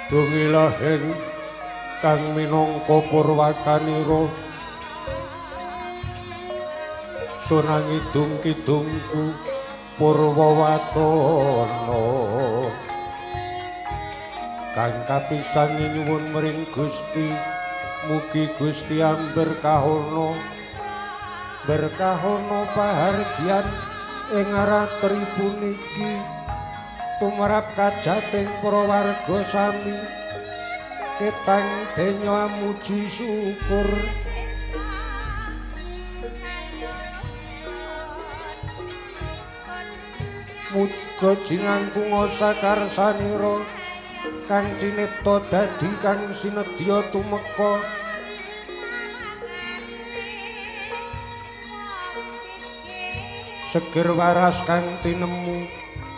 Bungilahing kang minangka purwakanira sunangidung kidungku purwawatana kang kapisan nyuwun mring Gusti mugi Gusti amberkahana berkahana pahargyan ing ratri puniki tumrap kajating para warga sami ketang denya amuji syukur. Muga jinangkunga sakarsanira kang cinipta dadi kang sinedya tumeka seger waras kang tinemu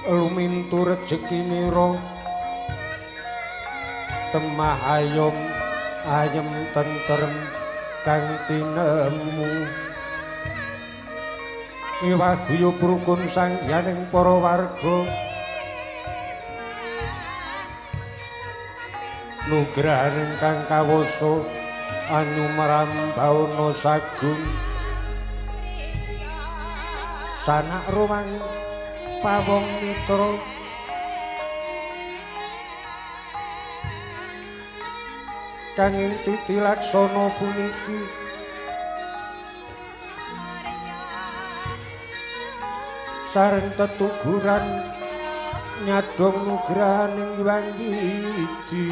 lumintu rejekinira temah ayom ayem tentrem kang tinemu miwah guyub rukun sangyaning para warga nugrahaning kang kawasa anyumrambawana sagung sanak ruwang pawong mitra kang ing titi laksana puniki sareng tetuguran nyadong nugrahaning Hyang Widi.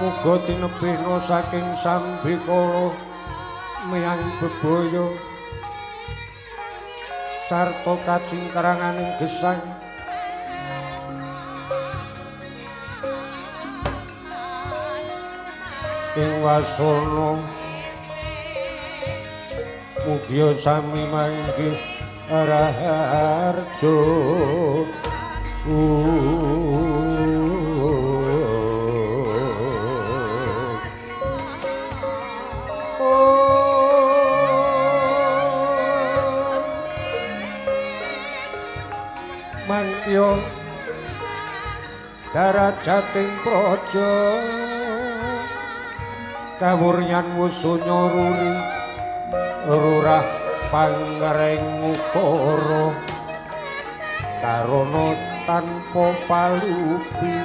Muga tinebihna saking sambikala miyang bebaya sarta kacingkranganing gesang ing wasana mugia sami manggih raharja. Mangkya darajating praja kawuryan wusunya ruri rurah pangreng ukara karana tanpa palupi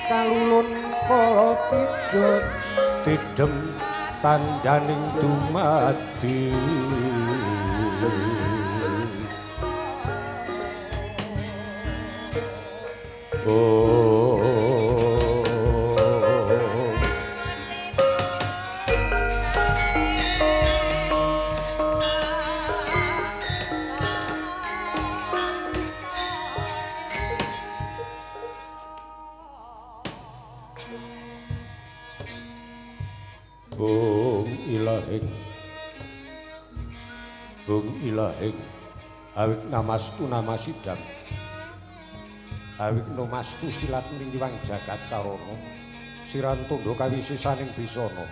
kalulun kala tidha tidhem tandhaning dumadi. Bung ilahing, bung ilahing, awit namastu namasidam, awit namastu silat mringiwang jagat karana, siran tundha kawisisaning bisana.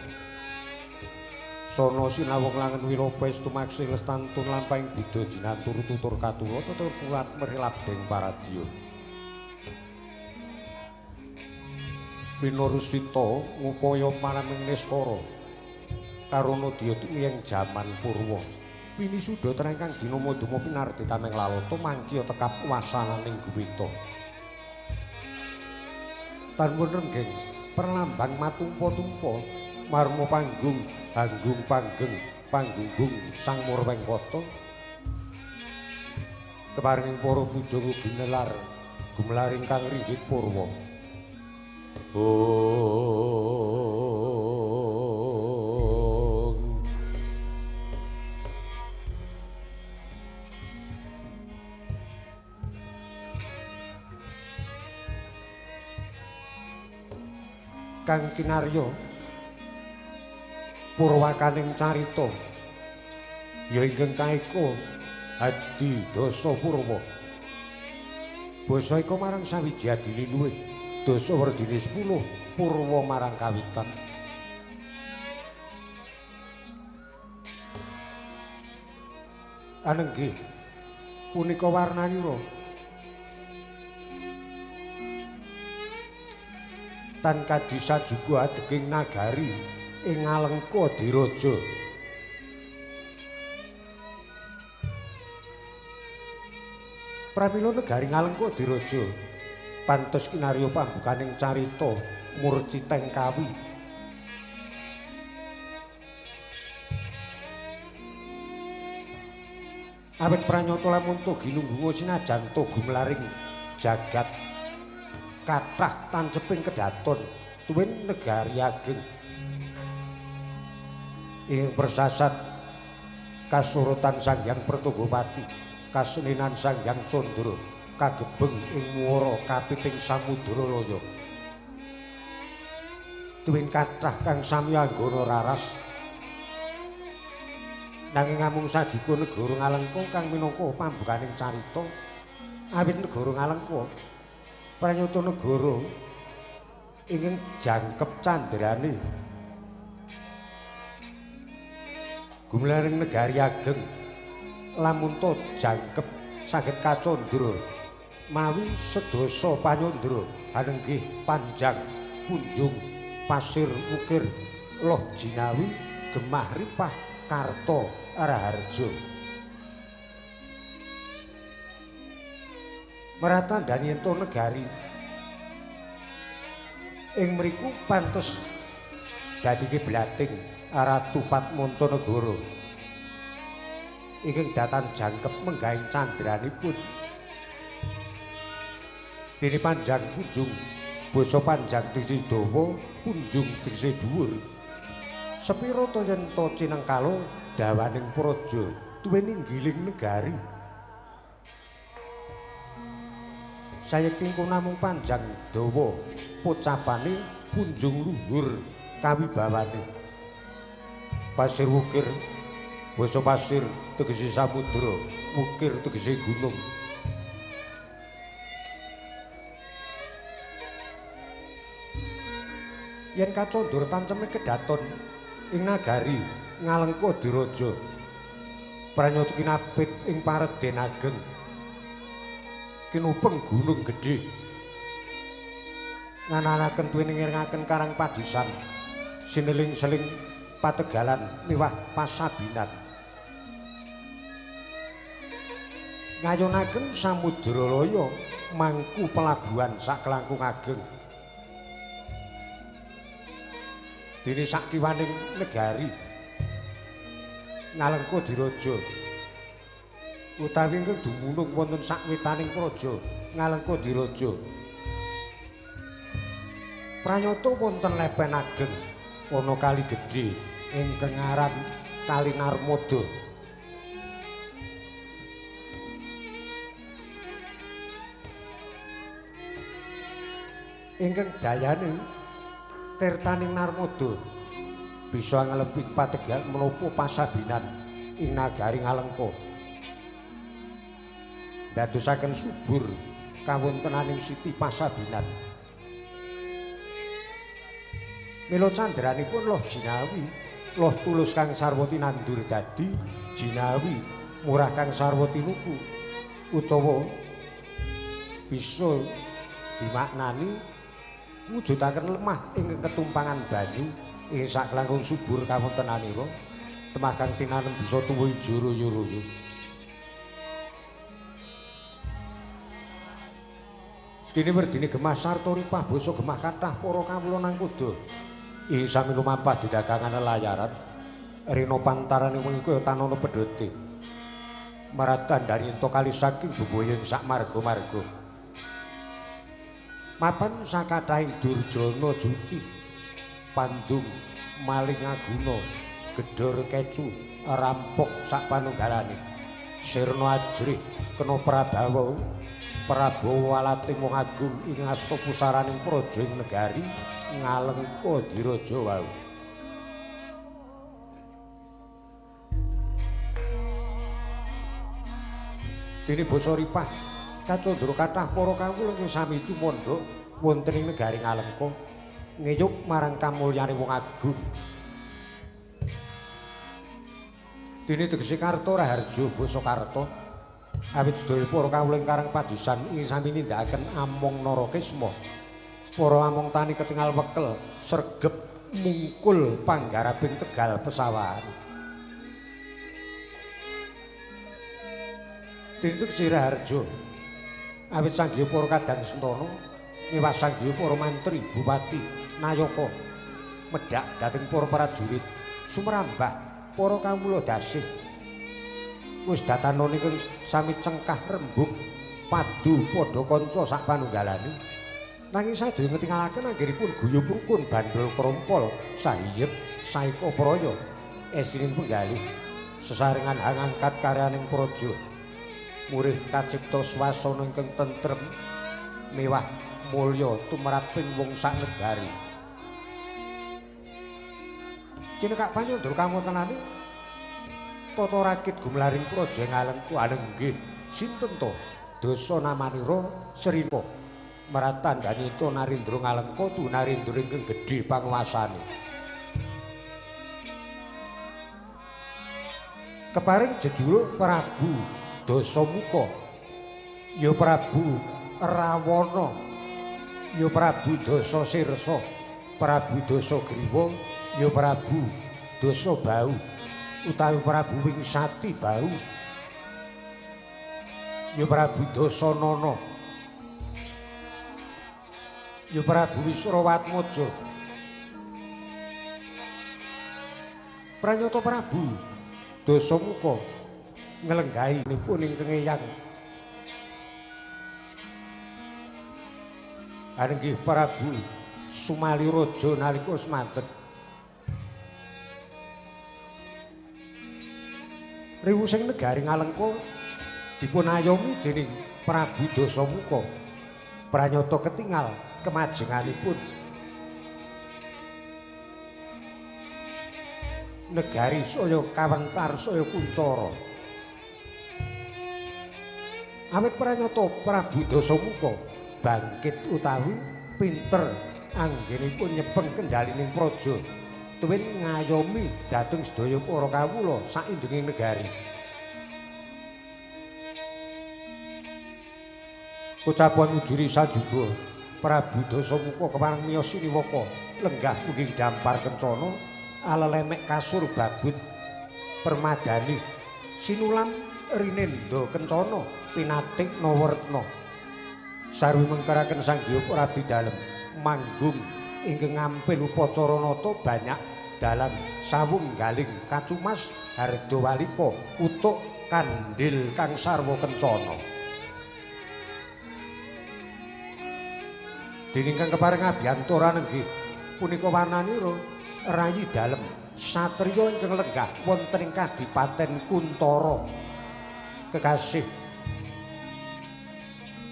Sono sinawung langen wilopa estumaksi lestantun lampahing bida jinantur tutur katula tutur kulat merilabdeng paradya. Pinurusita ngupaya manaming niskara karana dya tumiyeng jaman purwa. Winisuda tenang kang dinama duma pinardi tameng lalata mangkya tekap wasananing guwita. Tanwun renggeng perlambang matumpa-tumpa marma panggung hanggung panggeng panggunggung sang murwengkata keparinging para pujangga gunelar gumelar ingkang ringgit purwa. Kang kinarya purwakaning carita ya ingkang kaeka adi dasa purwa. Basa ika marang sawiji adili luwih dasa werdine 10 purwa marang kawitan. Anenggih punika warnanira tan kadisa juga adeging nagari ing Ngalengka Diraja. Pramila negari Ngalengka Diraja pantes kinarya pambukaning carita murciteng kawi. Awit pranyata lamun ta ginunggunga sinajan ta gumlaring jagat kathah tanceping kedaton tuwin negari ageng ing persasat kasurutan Sang Hyang Pertunggopati kaseninan Sang Hyang Candra kagebeng ing muara kapiting samudra laya tuwin kathah kang sami anggana raras nanging amung sajuga negara Ngalengka kang minangka pambukaning carita. Awit negara Ngalengka pranyata negara ingkang jangkep candrane gumlaring negari ageng lamun ta jangkep saged kacandra mawi sedasa panyandra hanenggih panjang punjung pasir wukir loh jinawi gemah ripah karta raharja. Meratandhani ento negari ing mriku pantes dadi kiblating Ratu Patmancanegara ingkang datan jangkep menggahing candranipun. Dene panjang punjung basa panjang tegese dawa, punjung tegese dhuwur. Sepira ta yen ta cinengkala dawaning praja tuwin inggiling negari. Sayekti namung panjang dawa pocapane punjung luhur kawibawane. Pasir wukir basa pasir tegese samudra, wukir tegese gunung. Yen kacandra tanceme kedaton ing nagari Ngalengka Diraja pranyata kinapit ing pareden ageng kinupeng gunung gedhe ngananaken tuwin ngiringaken karang padisan sineling-seling pategalan miwah pasabinan ngayonaken samudra laya mangku pelabuhan saklangkung ageng. Dene sakiwaning negari Ngalengka Diraja utawi ingkang dumunung wonten sakwetaning praja Ngalengka Diraja pranyata wonten lepen ageng ana kali gedhe ingkang aran Kali Narmada. Ingkang dayane tirtaning Narmada bisa nglepi pategal menapa pasabinan ing nagari Ngalengka ndadosaken subur kawontenaning siti pasabinan. Mila candranipun loh jinawi, loh tulus kang sarwa tinandur dadi jinawi murah kang sarwa tinuku utawa bisa dimaknani mujudaken lemah ingkang ketumpangan banyu ing saklangkung subur kawontenanira temah kang tinanem bisa tuwuh ijo royo-royo. Dene werdine gemah sarta ripah basa gemah kathah para kawula nangkuda ing sami lumampah didagangan layaran rina pantarane wengi kaya tanana pedhote maratandhani ento kali saking bebaya ing sak marga-marga. Mapan sakathahing durjana juti pandung maling aguna gedor kecu rampok sak panunggalane sirna ajrih kena prabawa Prabawa walating wong agung ing asta pusaraning praja ing negari Ngalengka Diraja wau. Dene basa ripah Kacandra kathah para kawula ingkang sami cumandha wonten ing negari Ngalengka ngeyup marang kamulyane wong agung. Dene tegese Karta Raharja basa Karta. Awit sedaya para kawula ing Karang Padisan ing sami nindakaken among Narakisma. Para among tani ketingal wekel sregep mungkul panggaraping Tegal pesawahan. Dene tegese Raharja. Awit sanggeya para kadang sentana miwah sanggeya para mantri, bupati, nayaka medhak dhateng para prajurit sumrambah para kawula dasih. Wis datanane ingkang sami cengkah rembug padu padha kanca sak panunggalane. Nanging sadaya ngetingalaken anggenipun guyub rukun bandhol krompol sahiyep saeka praya estining penggalih sesarengan hangangkat karyaning praja murih kacipta swasana ingkang tentrem mewah mulya tumraping wong sak negari. Cinekak panyandra kawontenane tata rakit gumlaring praja Ngalengka alenggih sinten to dasa namanira Srina maratandhanita Narendra Ngalengka tu Narendra ingkang gedhe panguwasane. Keparing jejuluk Prabu Dasamuka ya Prabu Rawana ya Prabu Dasasirsa, Prabu Dasagriwa ya Prabu Dasabau utawi Prabu Wingsati Bau ya Prabu Dasanana ya Prabu Wisrawatmaja. Pranyata Prabu Dasamuka nglenggahi nipun ingkang eyang anenggih Prabu Sumaliraja nalika semanten. Riwusing negari Ngalengka dipun ayomi dening Prabu Dasamuka. Pranyata ketingal kemajenganipun negari saya kawentar saya kuncara. Awit pranyata Prabu Dasamuka bangkit utawi pinter anggenipun nyepeng kendhalining praja tuwin ngayomi dhateng sedaya para kawula saindenging negari. Pocapan ujuri sajuba Prabu Dasamuka kepareng miyos siniwaka lenggah mungging dampar kencana alelemek kasur babut permadani sinulam rinendha kencana pinatik nawaretna sarwi mengkaraken Sang Hyang Abdi Dalem manggung ingkang ngampil upacara nata banyak dalam sawung galing kacumas hardawalika kutuk kandhil kang sarwa kencana. Dening kang kepareng abyantora nenggih punika warnanira rayi dalem satriya ingkang lenggah wonten ing Kadipaten Kuntara kekasih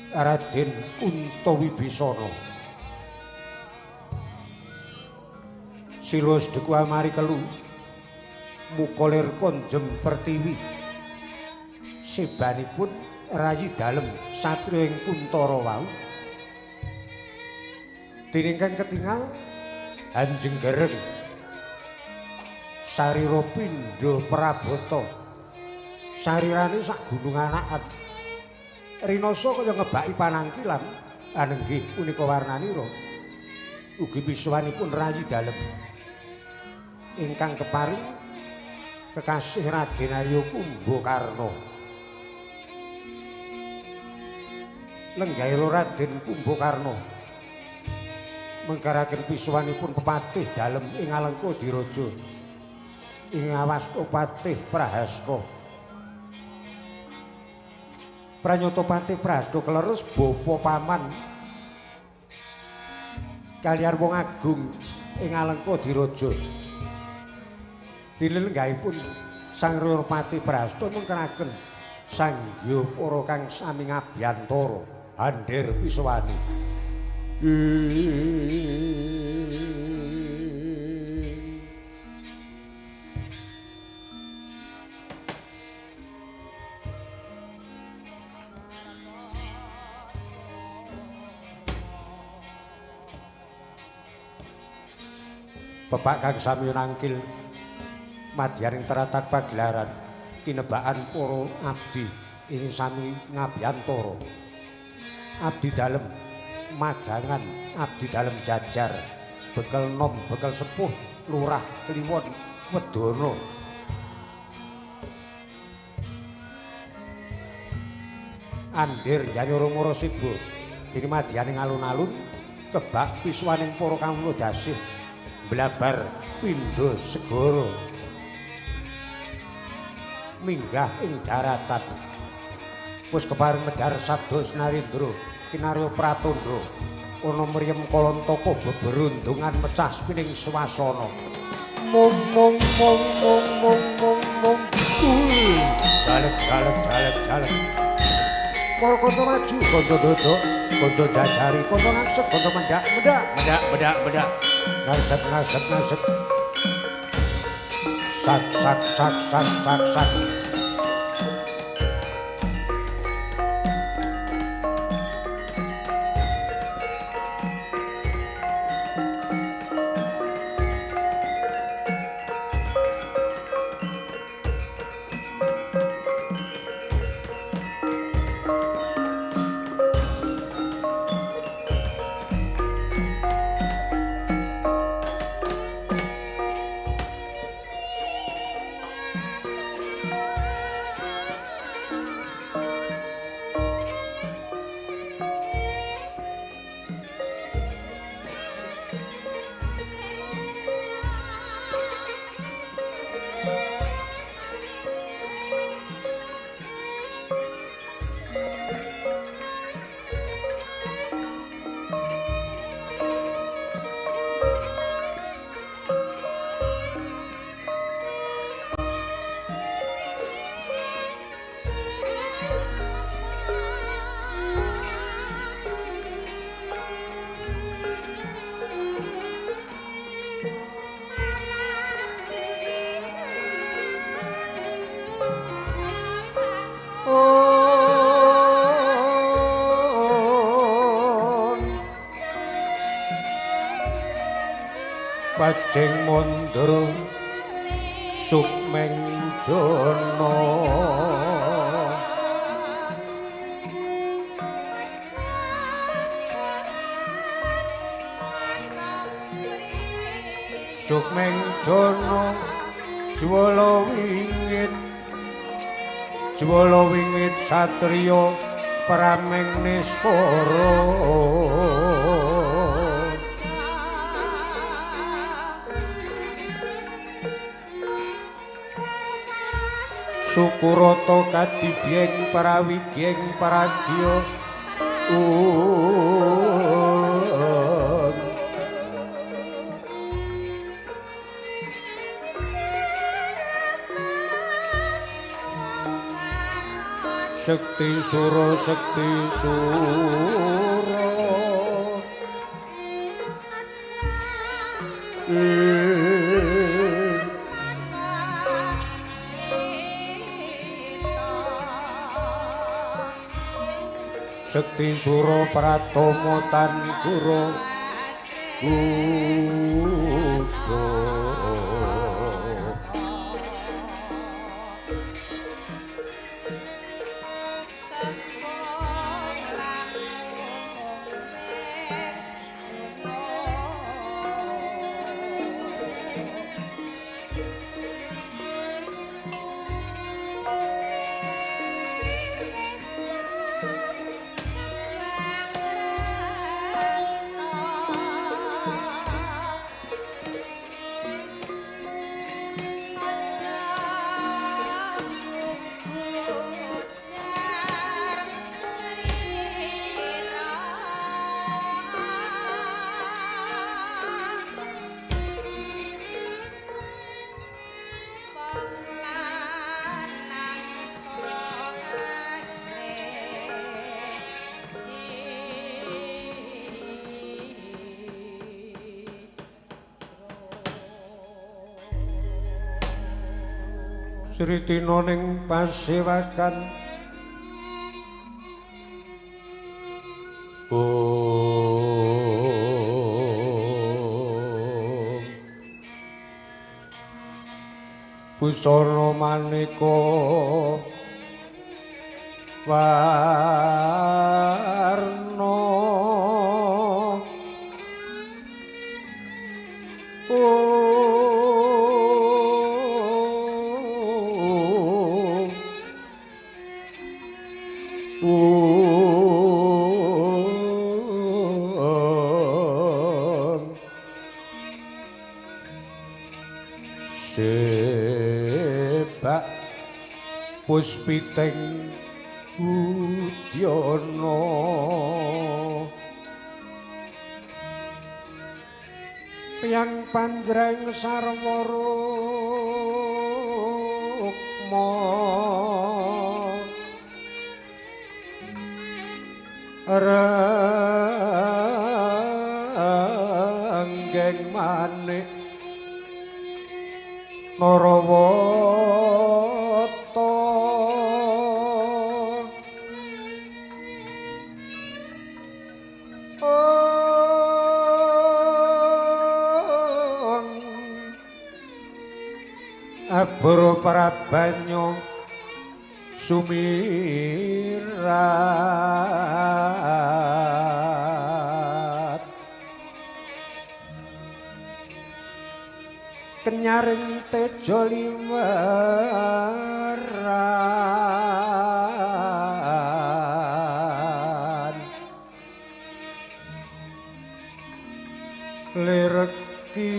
Raden Kuntawibisana. Sila sedeku amari kelu muka lir konjem pertiwi sebanipun rayi dalem satriya ing Kuntara wau. Dening kang ketingal Hanjeng Gereng sarira pindha prabata sarirane sak gunung anakan rinasa kaya ngebaki panangkilan anenggih punika warnanira ugi pisuwanipun rayi dalem ingkang keparing kekasih Raden Arya Kumbakarna. Lenggahira Raden Kumbakarna mengkaraken pisuwanipun pepatih dalem ing Alengka Diraja ing awasta Patih Prahasta. Pranyata Patih Prahasta kleres bapa paman kaliyan wong agung ing Alengka Diraja. Dilenggahipun Sang Rayapati Prahasta mengkaraken Sang Hyang para kang sami ngabyantara handhir pisuwani. Pepak kang sami nangkil madyaning teratak pagelaran kinebakan para abdi ing sami ngabiyantara. Abdi dalem magangan, abdi dalem jajar, bekel nom, bekel sepuh, lurah, kliwon, wedana. Andir janyara siba dene madyaning alun-alun kebak pisuwaning para kawula dasih blabar pindha segara minggah ing daratan. Wis kepareng medhar sabda Snarindra kinarya pratandha ana mriyem kalantaka beberundungan mecah spining swasana. Mung mung mung mung mung mung mung jalek jalek jalek jalek. Para kanca maju, kanca dodok, kanca jajari, kanca ngangsek, kanca mendak, mendak, mendak, mendak, mendak. Ngangsek, ngangsek, ngangsek. Sak, sak, sak, sak, sak, sak. Pajeng mundur sukmeng jana sukmeng jana jwala wingit jwala wingit satriya prameng niskara. Sukurata kadibyeng prawigyeng pragya Sekti sura sekti sura Sekti sura pratama tan guru kuda. Sritina ning pasewakan Om Busana maneka warna sebak puspiting udyana piyang panjreng sarwa rukma renggeng manik Narawata Abara prabanyo sumirat kenyaring tejo liweran lereki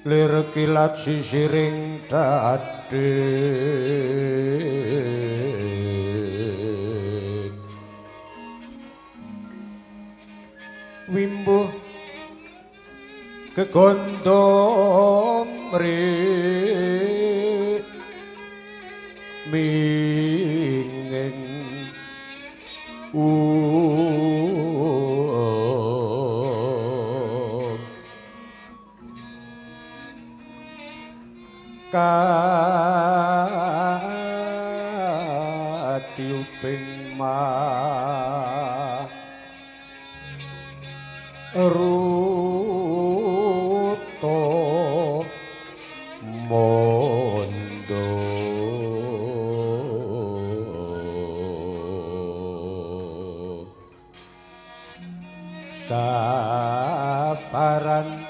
lereki lat sisiring dadi wimbuh gegondom minging katiuping ma ruto mondo saparan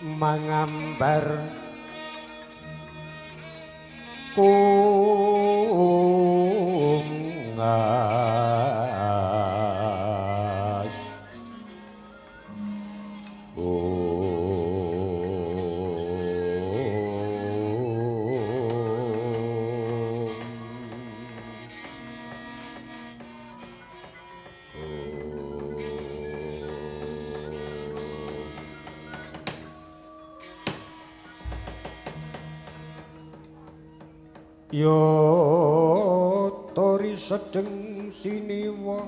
mangambar kungas Yo tori sedeng siniwa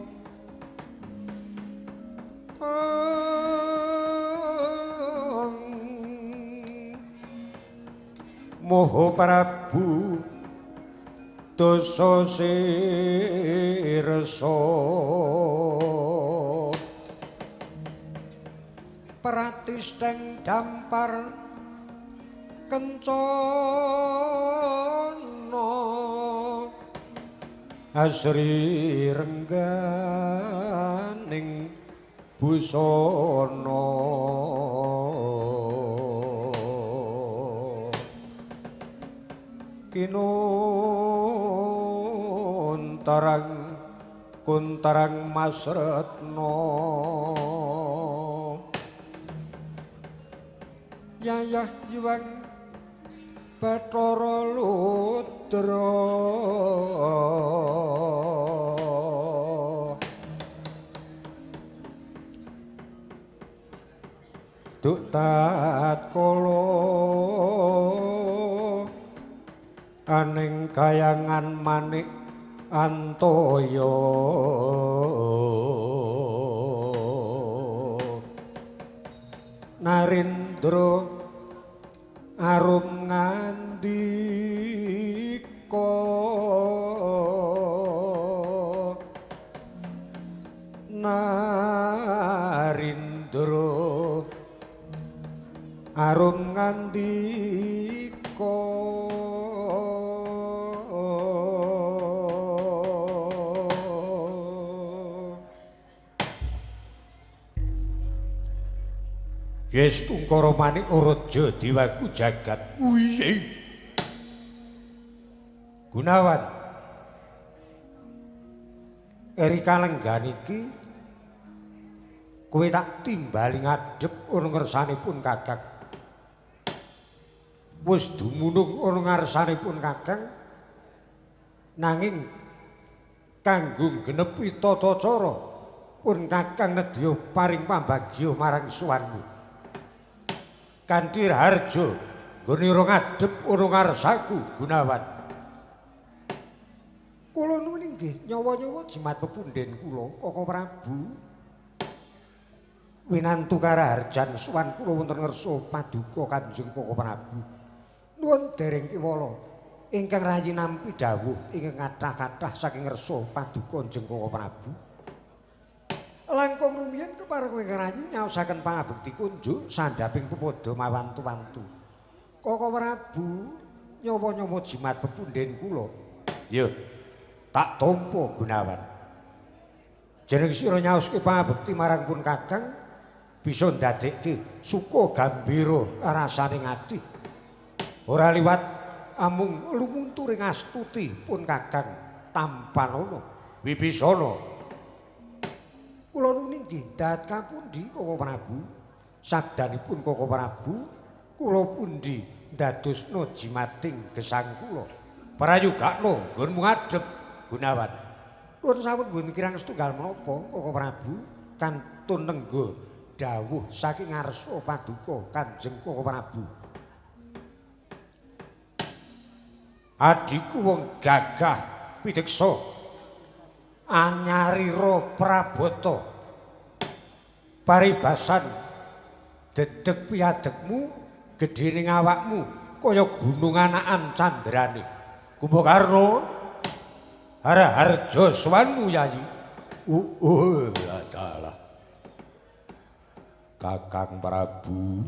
Moho Prabu dosa sirsa pratisteng dampar kencana asri rengganing busana kinuntarang kuntarang masretna yayah yuwang Bathara Ludra duk tatkala aning kayangan manik antaya Narendra arum ngandika Narindra ngandika. Yes Tungkara Manik Raja Dewaku jagat. Wiye. Gunawan. Eri kalenggan iki kowe tak timbali ngadhep ana ngersanipun Kakang. Wis dumunung ana ngarsanipun Kakang nanging kanggo nggenepi tata cara pun Kakang nedya paring pambagya marang suwanmu. Kanthi raharja nggone ora ngadhep ana ngarsaku Gunawan. Kula nuwun inggih nyawa-nyawa jimat pepundhen kula Koko Prabu. Winantu karaharjan suwan kula wonten ngersa paduka Kanjeng Koko Prabu. Nuwun dereng kewala ingkang rayi nampi dawuh ingkang kathah-kathah saking ngersa paduka Kanjeng Koko Prabu. Langkung rumiyin kepareng ingkang rayi nyaosaken pangabekti kunjuk sandhaping pepadha mawantu-wantu. Koko Prabu nyawa-nyawa jimat pepundhen kula. Ya, tak tampa Gunawan. Jeneng sira nyaoske pangabekti marang pun Kakang bisa ndadekke suka gambira rasane ati. Ora liwat amung lumunturing astuti pun Kakang tampanana Wibisana. Kula nuwun inggih dhat kapundi Koko Prabu? Sabdanipun Koko Prabu kula pundi ndadosna jimating gesang kula. Prayogakna nggonmu ngadhep Gunawan. Nuwun sawun mboten kirang setunggal menapa Koko Prabu kantun nengga dawuh saking ngarsa paduka Kanjeng Koko Prabu. Adhiku wong gagah pideksa anyarira prabata paribasan dedeg piadegmu gedhening awakmu kaya gunung anakan candrane. Kumbakarna haraharja suwanmu Yayi. Dalah. Kakang Prabu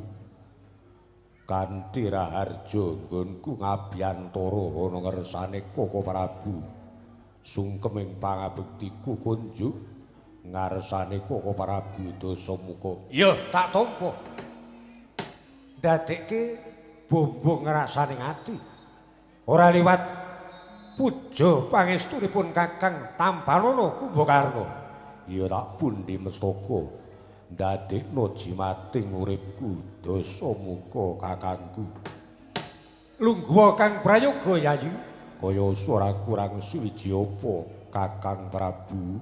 kanthi raharja nggonku ngabiyantara ana ngersane Koko Prabu. Sungkeming pangabektiku kunjuk ngarsane Koko Prabu Dasamuka. Iya, tak tampa. Ndadekke bombong ngrasane ati. Ora liwat puja pangestunipun Kakang tampanana Kumbakarna. Ya tak pundi mestaka ndadekno jimating uripku Dasamuka kakangku. Lungguha Kang Prayoga Yayi. Kaya ora kurang suwiji apa Kakang Prabu.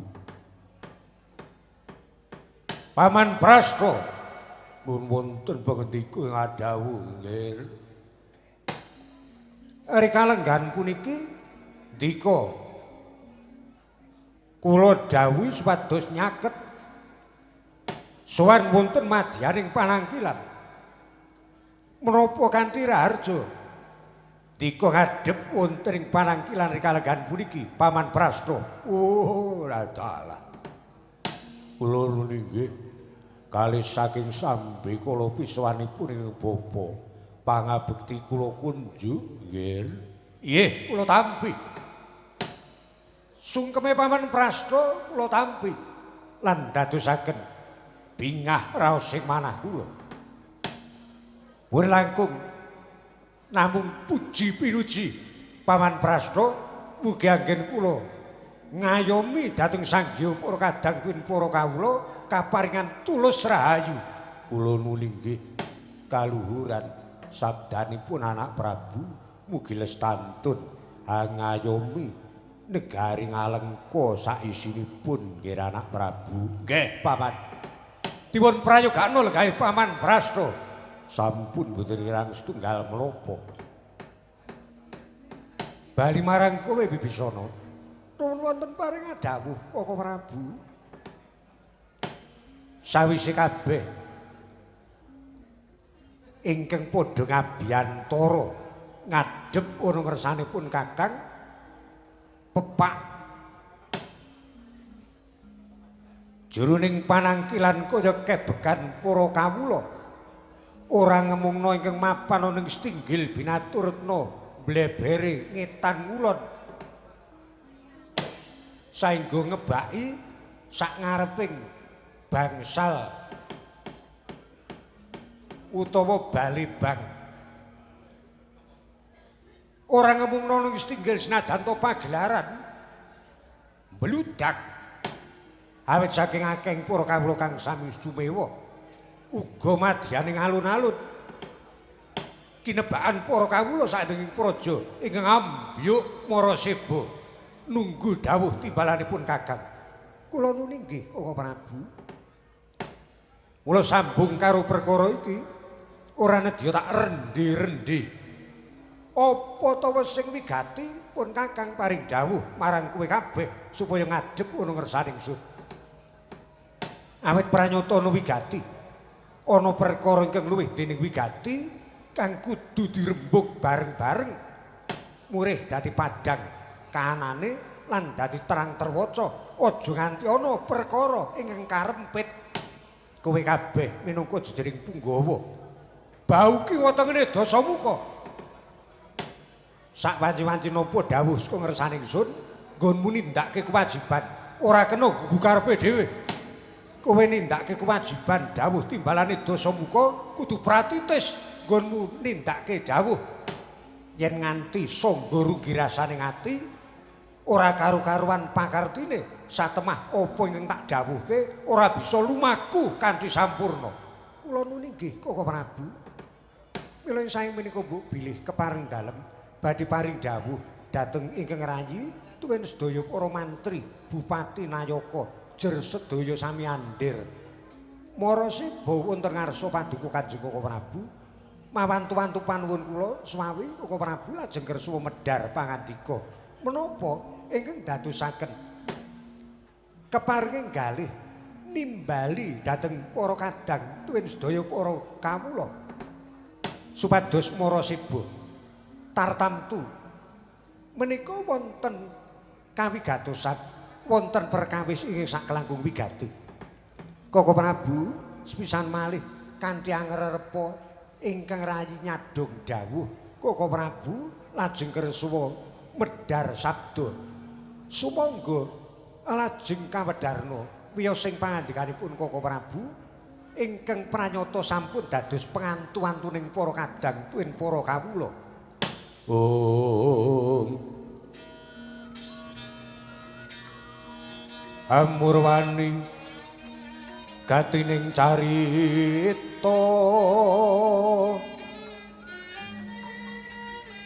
Paman Prasta nuwun wonten pangendika ing adhawuh nggih. Eri kalenggan puniki ndika kula dawuhi supados nyaket sowan wonten madyaning panangkilan. Menapa kanthi raharja ndika ngadhep wonten ing panangkilan kalenggan puniki Paman Prasta. Oh, dalah. Kula nuwun inggih kalih saking sambe kala pisawanipun ing bapa pangabekti kula kunjuk nggih. Nggih, kula tampi. Sungkeme Paman Prasta kula tampi lan dadosaken bingah raos sing manah kula. Pun langkung namung puji pinuji Paman Prasta mugi anggen kula ngayomi dhateng Sang Hyang para kadang pin para kawula kaparingan tulus rahayu. Kula nuwun inggih kaluhuran sabdanipun anak Prabu mugi lestantun hangayomi negari Ngalengka saisinipun nggih anak Prabu. Nggih Paman. Dipun prayogakno legahe Paman Prasta. Sampun boten kirang setunggal menapa. Bali marang kowe Bibisana. Nuwun wonten paring dawuh Koko Prabu. Sawise kabeh ingkang padha ngabiyantara ngadhep ana ngersanipun Kakang pepak jroning panangkilan kaya kebegan para kawula. Ora ngemungna ingkang mapan ana ing setinggil binaturutna mblebere ngetan ngulon. Saengga ngebaki sak ngareping bangsal utawa balebang. Ora ngemungna ning setinggil senajan to pagelaran mbludak. Awit saking akeh para kawula kang sami sumewa uga madyaning alun-alun kinebakan para kawula saindenging praja ingkang ambyuk mara seba nunggu dawuh timbalanipun Kakang. Kula nuni nggih Kaka Prabu. Mula sambung karo perkara iki ora nedya tak rendi-rendi. Apa ta sing wigati pun Kakang paring dawuh marang kowe kabeh supaya ngadhep ana ngersane ingsun. Awit pranyata ana wigati, ana perkara ingkang luwih dening wigati kang kudu dirembug bareng-bareng murih dadi padhang kahanane lan dadi terang terwaca. Aja nganti ana perkara ingkang karempit. Kowe kabeh minangka jejering punggawa. Bau ki wetengene Dasamuka. Sak wanci-wanci napa dawuh saka ngersane ingsun, nggonmu nindakake kewajiban, ora kena gugu karepe dhewe. Kowe nindakake kewajiban dawuh timbalane Dasamuka kudu pratitis nggonmu nindakake dawuh. Yen nganti sangga rugi rasane ati, ora karu-karuan pakartine satemah apa ingkang tak dawuhke ora bisa lumaku kanthi sampurna. Kula nuni nggih Kaka Prabu. Mila saeng menika mbok bilih kepareng dalem badhe paring dawuh dhateng ingkang rayi tuwin sedaya para mantri, bupati nayaka, jer sedaya sami andir. Mara seba wonten ngarsa paduka Kanjeng Kaka Prabu. Mawantu-wantu panuwun kula swawi Kaka Prabu lajeng kersa medhar pangandika. Menapa ingkang dadosaken keparinge galih nimbali dhateng para kadang tuwin sedaya para kawula supados mara seba tartamtu menika wonten kawigatosan, wonten perkawis ingkang saklangkung wigati. Kaka Prabu sepisan malih kanthi angrerepa ingkang rayi nyadhong dawuh Kaka Prabu lajeng kersa medhar sabda. Sumangga lajeng kawedharna wiyos sing pangandikanipun Kaka Prabu ingkang pranyata sampun dados pengantu-antuning para kadang tuwin para kawula. Om Amurwani gatining carita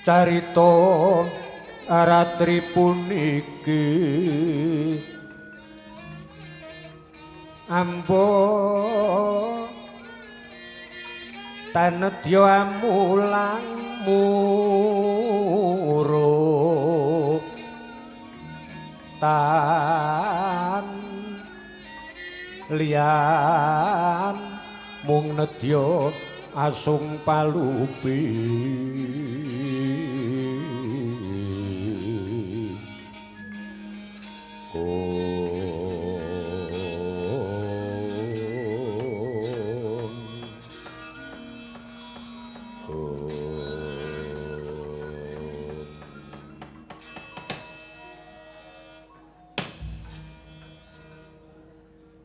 carita ratri puniki ambo tanedya amulang muruk tan liyan mung nedya asung palupi.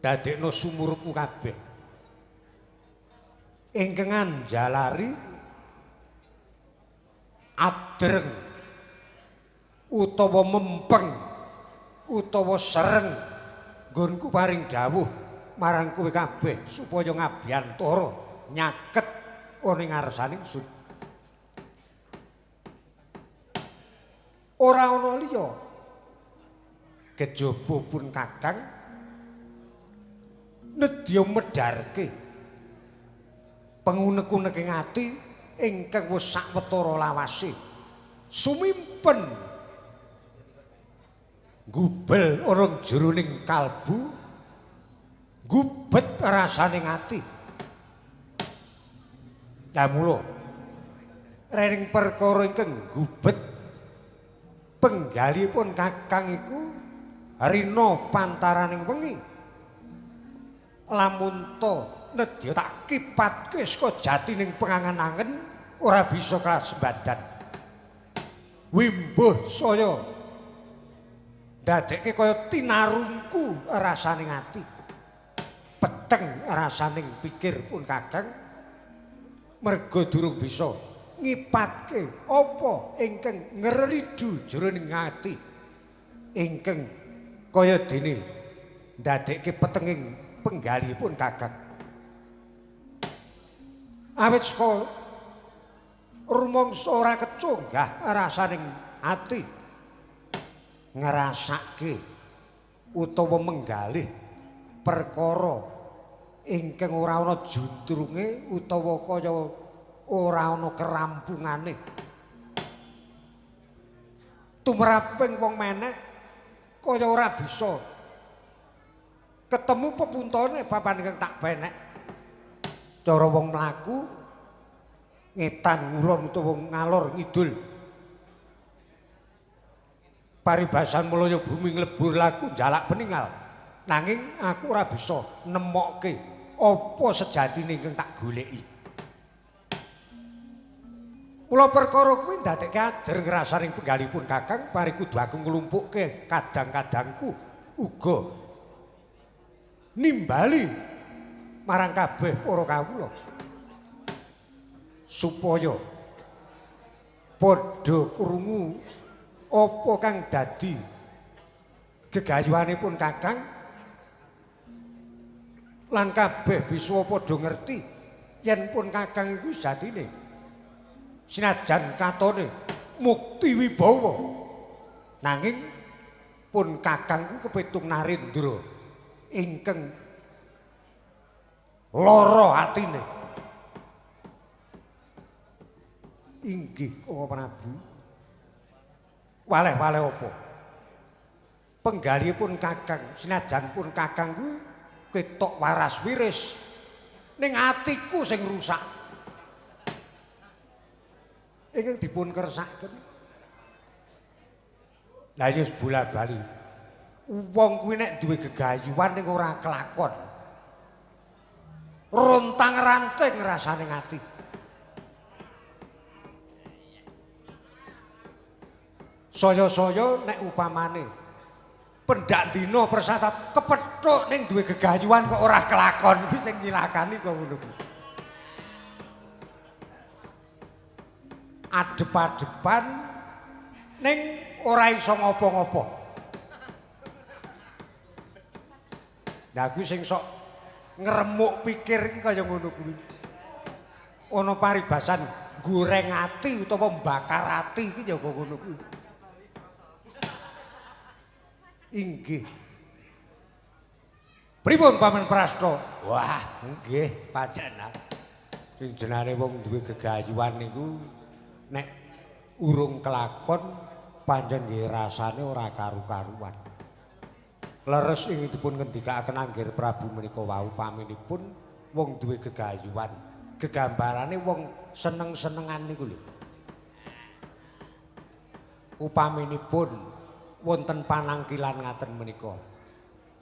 Dadekno sumurupmu kabeh ingkang anjalari adreng utawa mempeng utawa sereng nggonku paring dawuh marang kowe kabeh supaya ngabiyantara nyaket ana ing ngarsane ingsun. Ora ana liya kejaba pun Kakang nedya medharke pengunek-uneking ati ingkang wis sawetara lawase sumimpen gubel ana jroning kalbu gubet rasaning ati. Lah mula rening perkara ingkang gubet penggalipun Kakang iku rina pantaraning wengi lamun ta Nedya tak kipatke saka jatining pengangen-angen ora bisa kasembadan. Wimbuh saya ndadekke kaya tinarungku rasane ati. Peteng rasaning pikir pun Kakang merga durung bisa ngipatke apa ingkang ngreridu jroning ati ingkang kaya dene ndadekke petenging penggalihipun Kakang. Awit saka rumangsa ora keconggah rasaning ati ngrasake utawa menggalih perkara ingkang ora ana juntrunge utawa kaya ora ana kerampungane. Tumraping wong menek kaya ora bisa ketemu pepuntone papan ingkang tak penek. Cara wong mlaku ngetan ngulon utawa ngalor ngidul. Paribasan mulya bumi nglebur laku njalak peningal. Nanging aku ora bisa nemokke apa sejatine ingkang tak goleki. Mula perkara kuwi ndadekke ader ngrasaning penggalipun Kakang pari kudu aku nglumpukke kadang-kadangku uga nimbali marang kabeh para kawula supaya padha krungu apa kang dadi gegayuhanipun Kakang lan kabeh bisa padha ngerti yen pun Kakang iku sejatine sinajan katone mukti wibawa nanging pun Kakangku kepitung Narendra ingkang lara atine. Inggih Koko Prabu. Waleh-waleh apa? Penggalihipun Kakang sinajan pun Kakang kuwi ketok waras wiris ning atiku sing rusak. Ingkang dipun kersakaken. Lah ya bola-bali. Wong kuwi nek duwe gegayuhan ning ora kelakon. Rontang-ranting rasane ati. Saya-saya nek upamane pendak dina persasat kepethuk ning duwe gegayuhan kok ora kelakon iki sing nyilakani kok ngono kuwi. Adep-adepan ning ora iso ngopo-ngopo. Lah kuwi sing sok ngremuk pikir iki kaya ngono kuwi. Ana paribasan goreng ati utawa mbakar ati iki ya kok ngono kuwi. Inggih. Pripun Paman Prasta? Wah, nggih pajenan. Sing jenenge wong duwe gegayuhan niku nek urung kelakon pancen nggih rasane ora karu-karuan. Leres ing dipun ngendikaaken Anggir Prabu menika wau paminipun wong duwe gegayuhan. Gegambarane wong seneng-senengan niku lho. Upaminipun wonten panangkilan ngaten menika.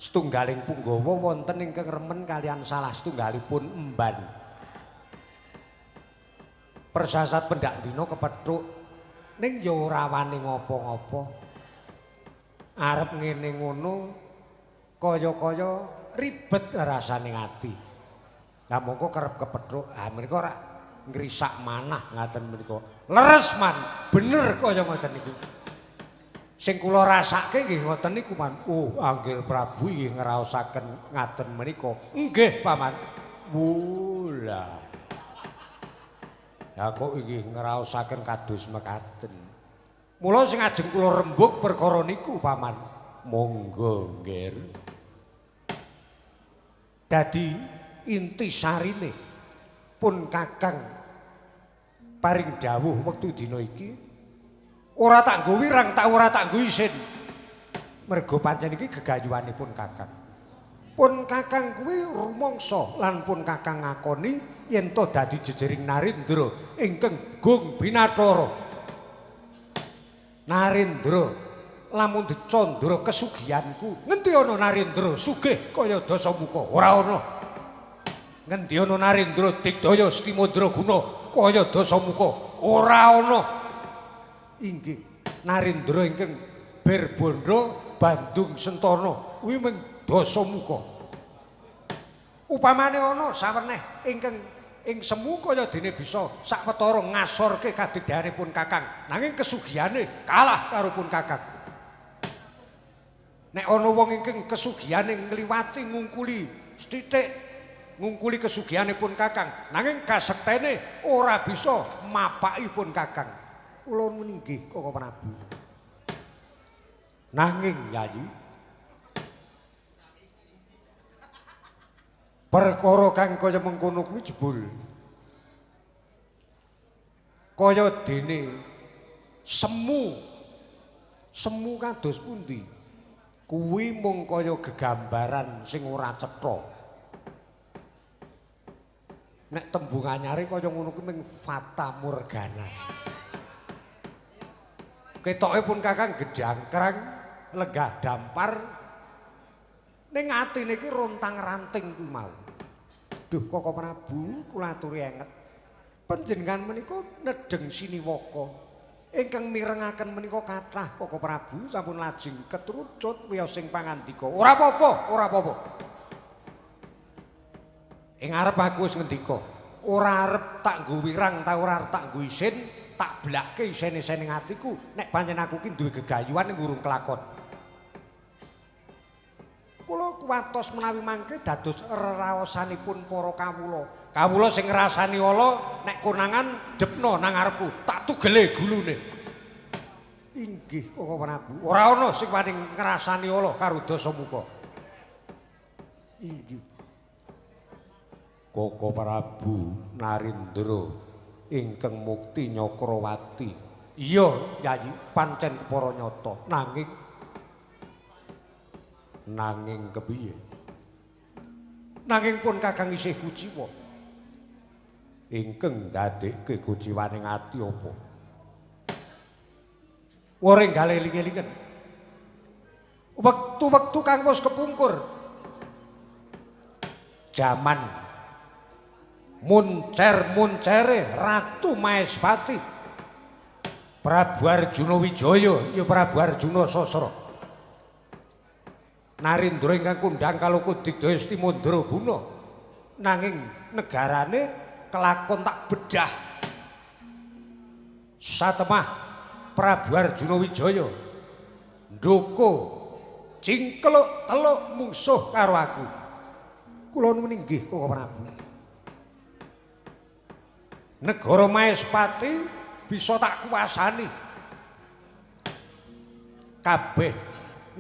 Setunggaling punggawa wonten ingkang remen kalian salah setunggalipun emban. Persasat pendak dina kepethuk ning ya ora wani ngopo-ngopo. Arep ngene ngono kaya-kaya ribet rasane ati. Lah mongko kerep kepethuk, ah menika ora ngrisak manah ngaten menika. Leres man, bener kaya ngoten niku. Sing kula rasake nggih ngoten niku, Man. Oh, Anggir Prabu nggih ngraosaken ngaten menika. Nggih, Paman. Wula. Lah kok inggih ngraosaken kados mekaten. Mula sing ajeng kula rembug perkara niku, Paman. Monggo, Nggir. Dadi intisarine pun Kakang paring dawuh wektu dina iki ora tak nggo wirang, tak ora tak nggo isin. Mergo pancen iki gegayuhanipun Kakang. Pun Kakang kuwi rumangsa lan pun Kakang ngakoni yen to dadi jejering Narendra ingkang gung binathara. Narendra lamun dicandra kesugihanku, ngendi ana Narendra sugih kaya Dasamuka? Ora ana. Ngendi ana Narendra Digdaya Stimandra Guna kaya Dasamuka? Ora ana. Inggih, Narendra ingkang Berbandha Bandung Sentana kuwi mung Dasamuka. Upamane ana saweneh ingkang ing semu kaya dene bisa sawetara ngasorke kadigdayanipun Kakang, nanging kesugihane kalah karo pun Kakang. Nek ana wong ingkang kesugihane ngliwati ngungkuli sethithik ngungkuli kesugihanipun Kakang, nanging kasektene ora bisa mapaki pun Kakang. Kula nuwun inggih Koko Prabu. Nanging Yayi, perkara kang kaya mengkono kuwi jebul kaya dene semu. Semu kados pundi? Kuwi mung kaya gegambaran sing ora cetha. Nek tembung anyare kaya ngono kuwi mung fata morgana. Ketoke pun Kakang gedhangkrang lenggah dampar, ning atine iki rontang-ranting kuwi mau. Duh Koko Prabu, kula aturi enget. Panjenengan menika nedheng siniwaka ingkang mirengaken menika kathah Koko Prabu sampun lajeng ketrucut wiyosing pangandika. Ora apa-apa, ora apa-apa. Ing arep aku wis ngendika, ora arep tak nggo wirang ta ora arep tak nggo isin, tak blake isen-isene atiku nek pancen aku ki duwe gegayuhan ning urung kelakon. Kula kuwatos menawi mangke dados reraosanipun para kawula. Kawula sing ngrasani ala nek konangan depno nang ngarepku, tak tugele gulune. Inggih Koko Prabu, ora ana sing wani ngrasani ala karo Dasamuka. Inggih. Koko Prabu Narendra ingkang mukti Nyakrawati. Iya, Yayi, pancen kepara nyata. Nanging nanging kepiye? Nanging pun Kakang isih kuciwa. Ingkang ndadekke kuciwaning ati apa? Wore gale eling-elingen. Wektu-wektu kang wis kepungkur. Jaman muncer-muncere Ratu Mahespati Prabu Arjuna Wijaya ya Prabu Arjuna Sasra. Narendra ingkang kondhang kaloka Digdaya Stimandra Guna, nanging negarane kelakon tak bedah. Satemah Prabu Arjuna Wijaya ndoko cingkluk teluk mungsuh karo aku. Kula nuwun inggih Koko Prabu. Negara Mahespati bisa tak kuasani. Kabeh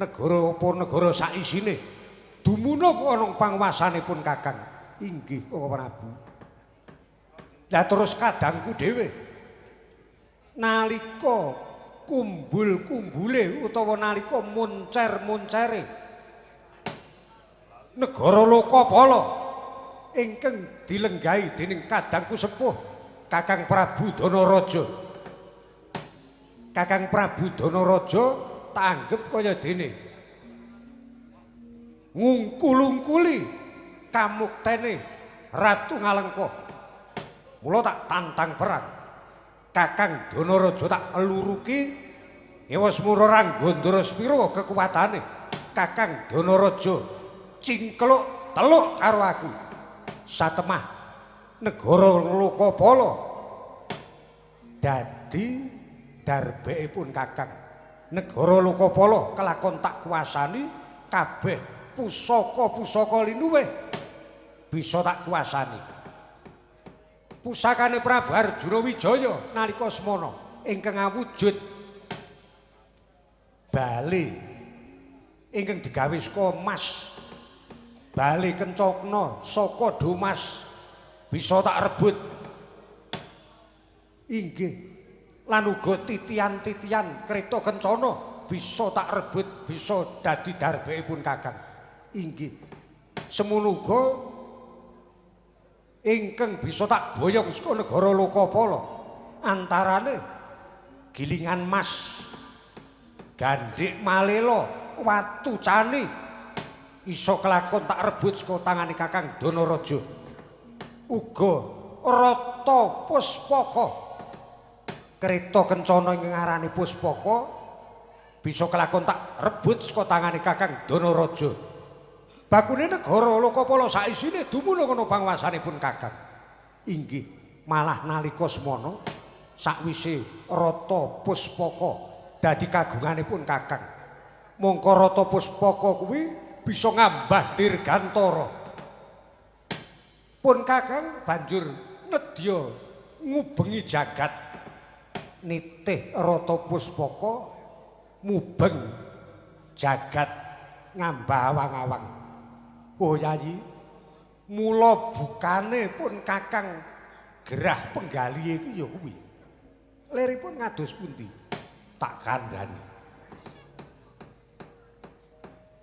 negara apa negara saisine dumunung ana panguwasanipun Kakang. Inggih Koko Prabu. Lah terus kadangku dhewe nalika kumbul-kumbule utawa nalika muncer-muncere negara Lokapala ingkang dilenggahi dening kadangku sepuh Kakang Prabu Danaraja. Kakang Prabu Danaraja tak anggep kaya dene ngungkul-ungkuli kamuktene Ratu Ngalengka. Mula tak tantang perang. Kakang Danaraja tak eluruki wis mura Ranggandara sepira kekuatane. Kakang Danaraja cingkluk teluk karo aku. Satemah negara Lokapala dadi darbekipun Kakang. Negara Lokapala kelakon tak kuasani, kabeh pusaka-pusaka linuwih bisa tak kuasani. Pusakane Prabu Arjuna Wijaya nalika semana ingkang awujud bale ingkang digawe saka emas, bale kencana saka domas bisa tak rebut. Inggih, lan uga titian-titian kreta kencana bisa tak rebut, bisa dadi darbekipun Kakang. Inggih, semono uga ingkang bisa tak boyong saka negara Lokapala antarane gilingan mas, gandhik malela, watu cani iso kelakon tak rebut saka tangane Kakang Danaraja. Uga Rata Puspaka. Kreta kencana ingkang aranane Puspaka bisa kelakon tak rebut saka tangane Kakang Danaraja. Bakune negara Lokapala saisine dumunung ana panguwasanipun Kakang. Inggih, malah nalika semana sakwise Rata Puspaka dadi kagunganipun Kakang. Mongko Rata Puspaka kuwi bisa ngambah dirgantara. Pun Kakang banjur nedya ngubengi jagat nitih Rata Puspaka mubeng jagat ngambah awang-awang. Oh Yayi, mula bukane pun Kakang gerah penggalihe iki ya kuwi. Liripun ngados pundi? Tak kandhani.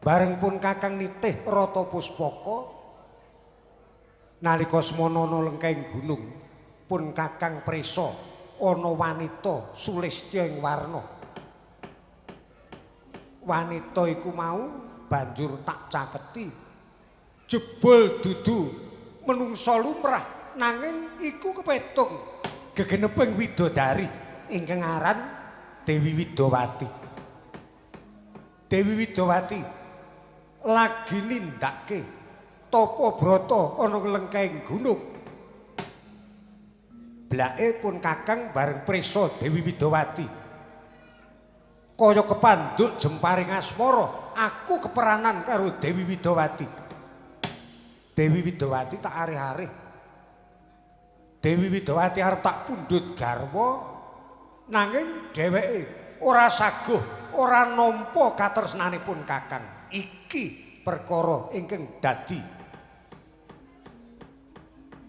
Bareng pun Kakang nitih Rata Puspaka nalika semana ana lengkeng gunung, pun Kakang prisa ana wanita sulistya ing warna. Wanita iku mau banjur tak caketi. Jebul dudu menungsa lumrah nanging iku kepetung gegeneping widodari ingkang aran Dewi Widowati. Dewi Widowati lagi nindakake tapa brata ana lengkeng gunung. Blake pun Kakang bareng prisa Dewi Widowati. Kaya kepanduk jemparing asmara, aku keperanan karo Dewi Widowati. Dewi Widowati tak arih-arih. Dewi Widowati arep tak pundhut garwa nanging dheweke ora saguh, ora nampa katresnanipun Kakang. Iki perkara ingkang dadi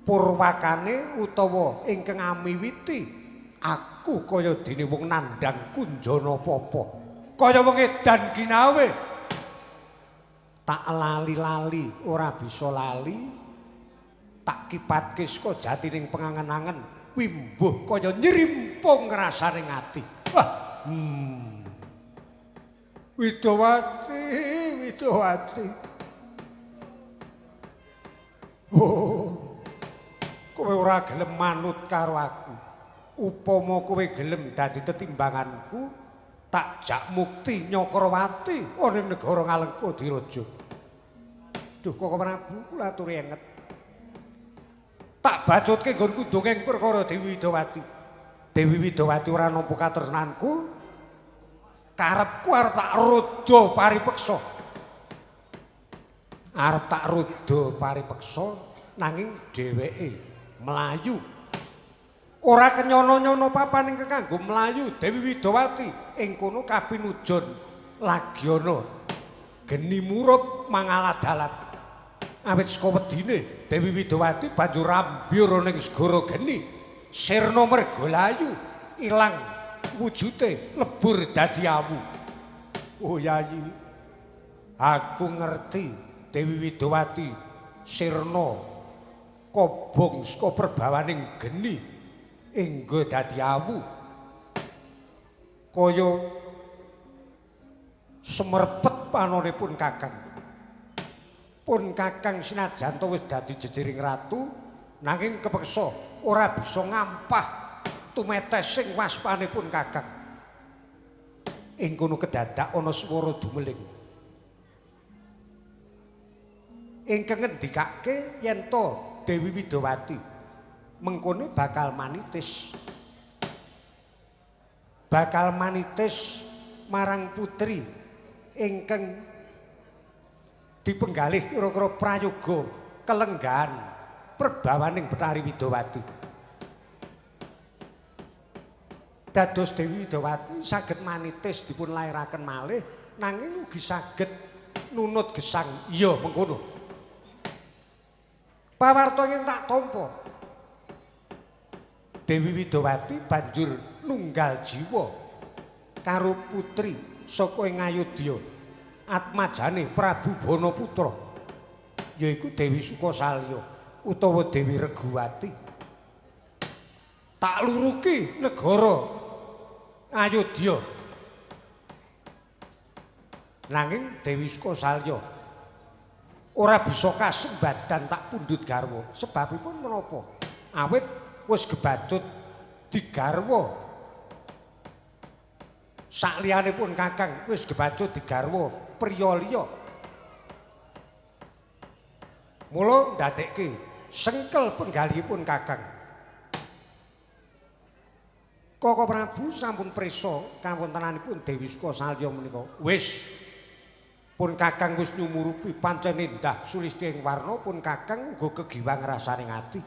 purwakane utawa ingkang amiwiti aku kaya dene wong nandhang kunjana papa, kaya wong edan ginawe. Tak lali-lali ora bisa lali, tak kipatke saka jatining pengangen-angen wimbuh kaya nyrimpung ngrasane ati. Wah, Widowati, Widowati. Oh, kowe ora gelem manut karo aku. Upama kowe gelem dadi tetimbanganku, tak jak mukti Nyakrawati ana ing negara Ngalengka Diraja. Duh Koko Prabu, kula aturi enget. Tak bacutke nggonku dongeng perkara Dewi Widowati. Dewi Widowati ora nampa katresnanku. Karepku arep tak roda paripeksa. Arep tak roda paripeksa nanging dheweke mlayu. Ora kenyono-nyono papan ingkang kanggo mlayu Dewi Widowati ing kono kapinujon lagi ana geni murup mangaladalat. Awit saka wedine Dewi Widowati banjur rambyur ning segara geni, sirna merga layu ilang wujute lebur dadi awu. Oh Yayi, aku ngerti Dewi Widowati sirna kobong saka perbawaning geni enggo dadi awu kaya semerpet panonipun Kakang. Pun Kakang senajan to wis dadi jejering ratu nanging kepeksa ora bisa ngampah tumetes sing waspanipun Kakang. Ing kono kedadak ana swara dumeling ingkang ngendikake yen to Dewi Widowati mengkone bakal manitis. Bakal manitis marang putri ingkang dipenggalih kira-kira prayoga kelenggahan perbawaning Bathari Widowati. Dados Dewi Widowati saged manitis dipun lairaken malih nanging ugi saged nunut gesang. Iya mengkono. Pawarta ingkang tak tampa, Dewi Widowati banjur nunggal jiwa karo putri saka ing Ayodya atmajane Prabu Banaputra, yaiku Dewi Sukasalya utawa Dewi Reguwati. Tak luruki negara Ayodya. Nanging Dewi Sukasalya Ora bisa kasembadan tak pundhut garwa. Sebabipun menapa? Awit wis gebacut digarwa. Sakliyane pun Kakang wis gebacut digarwa priya liya. Mula ndadekke sengkel penggalihipun Kakang. Koko Prabu sampun prisa kawontenanipun Dewi Sukasalya menika. Wis pun Kakang wis nyumurupi pancen endah sulistya ing warna pun Kakang uga kegiwang rasaning ati.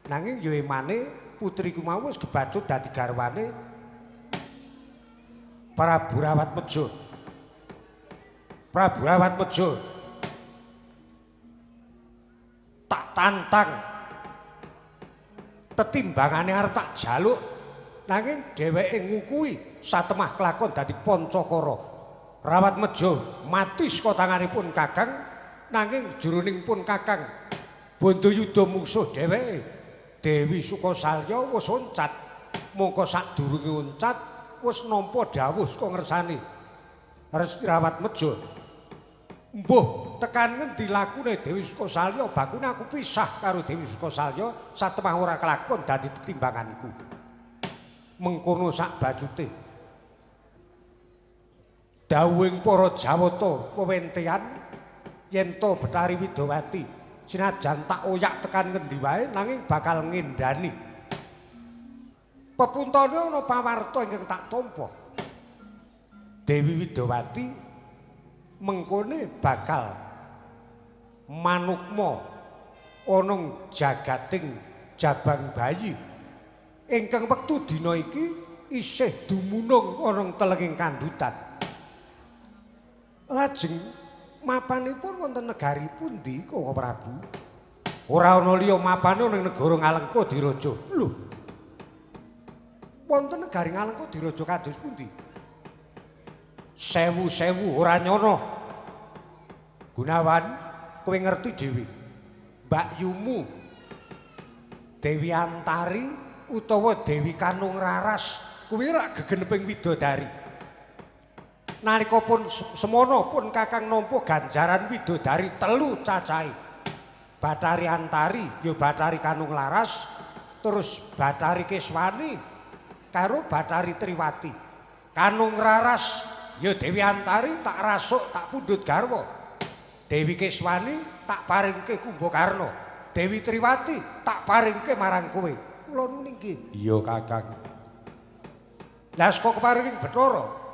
Nanging ya emane putriku mau wis gebacut dadi garwane Prabu Rawat Mejo. Prabu Rawat Mejo. Tak tantang. Tetimbangane arep tak jaluk nanging dheweke ngukuhi satemah kelakon dadi Pancakara. Rawat Mejo mati saka tanganipun Kakang nanging jroning pun Kakang Bondayuda mungsuh dheweke Dewi Sukasalya wis oncat. Mongko sadurunge oncat wis nampa dawuh saka ngersane Resi Rawat Mejo. Mbuh tekan ngendi lakune Dewi Sukasalya bakune aku pisah karo Dewi Sukasalya satemah ora kelakon dadi tetimbanganku. Mengkono sak bajute dawuhing para Jawata wewentean yen to Bathari Widowati sinajan tak oyak tekan ngendi wae nanging bakal ngendani. Pepuntane ana pawarta ingkang tak tampa. Dewi Widowati mengkone bakal manukma ana jagating jabang bayi ingkang wektu dina iki isih dumunung ana telenging kandhutan. Lajeng mapanipun wonten negari pundi Koko Prabu? Ora ana liya mapane ning negara Ngalengka Diraja. Lho. Wonten negari Ngalengka Diraja kados pundi? Sewu-sewu ora nyono. Gunawan, kowe ngerti dhewe. Mbakyumu Dewi Antari utawa Dewi Kanung Raras kuwi rak gegeneping widodari. Nalika pun semono pun Kakang nampa ganjaran widodari telu cacahe. Bathari Antari ya Bathari Kanung Laras, terus Bathari Keswani karo Bathari Triwati. Kanung Raras ya Dewi Antari tak rasuk tak pundhut garwa. Dewi Keswani tak paringke Kumbakarna. Dewi Triwati tak paringke marang kowe. Kula nuwun inggih. Iya Kakang. Lah saka keparinging Bathara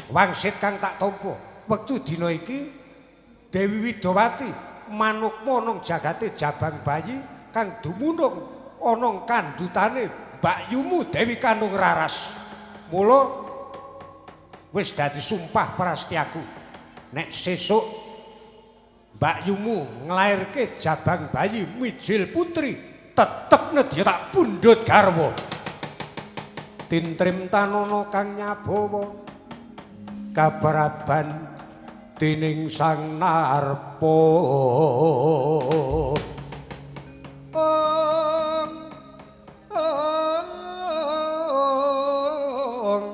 wangsit kang tak tampa wektu dina iki Dewi Widowati manukma nang jagate jabang bayi kang dumunung ana kandhutane mbakyumu Dewi Kanung Raras. Mula wis dadi sumpah prastyaku nek sesuk mbakyumu nglairke jabang bayi mijil putri tetep nedya tak pundhut garwa. Tintrim tanono kang nyabawa kapraban dening Sang Narpa. Ong ong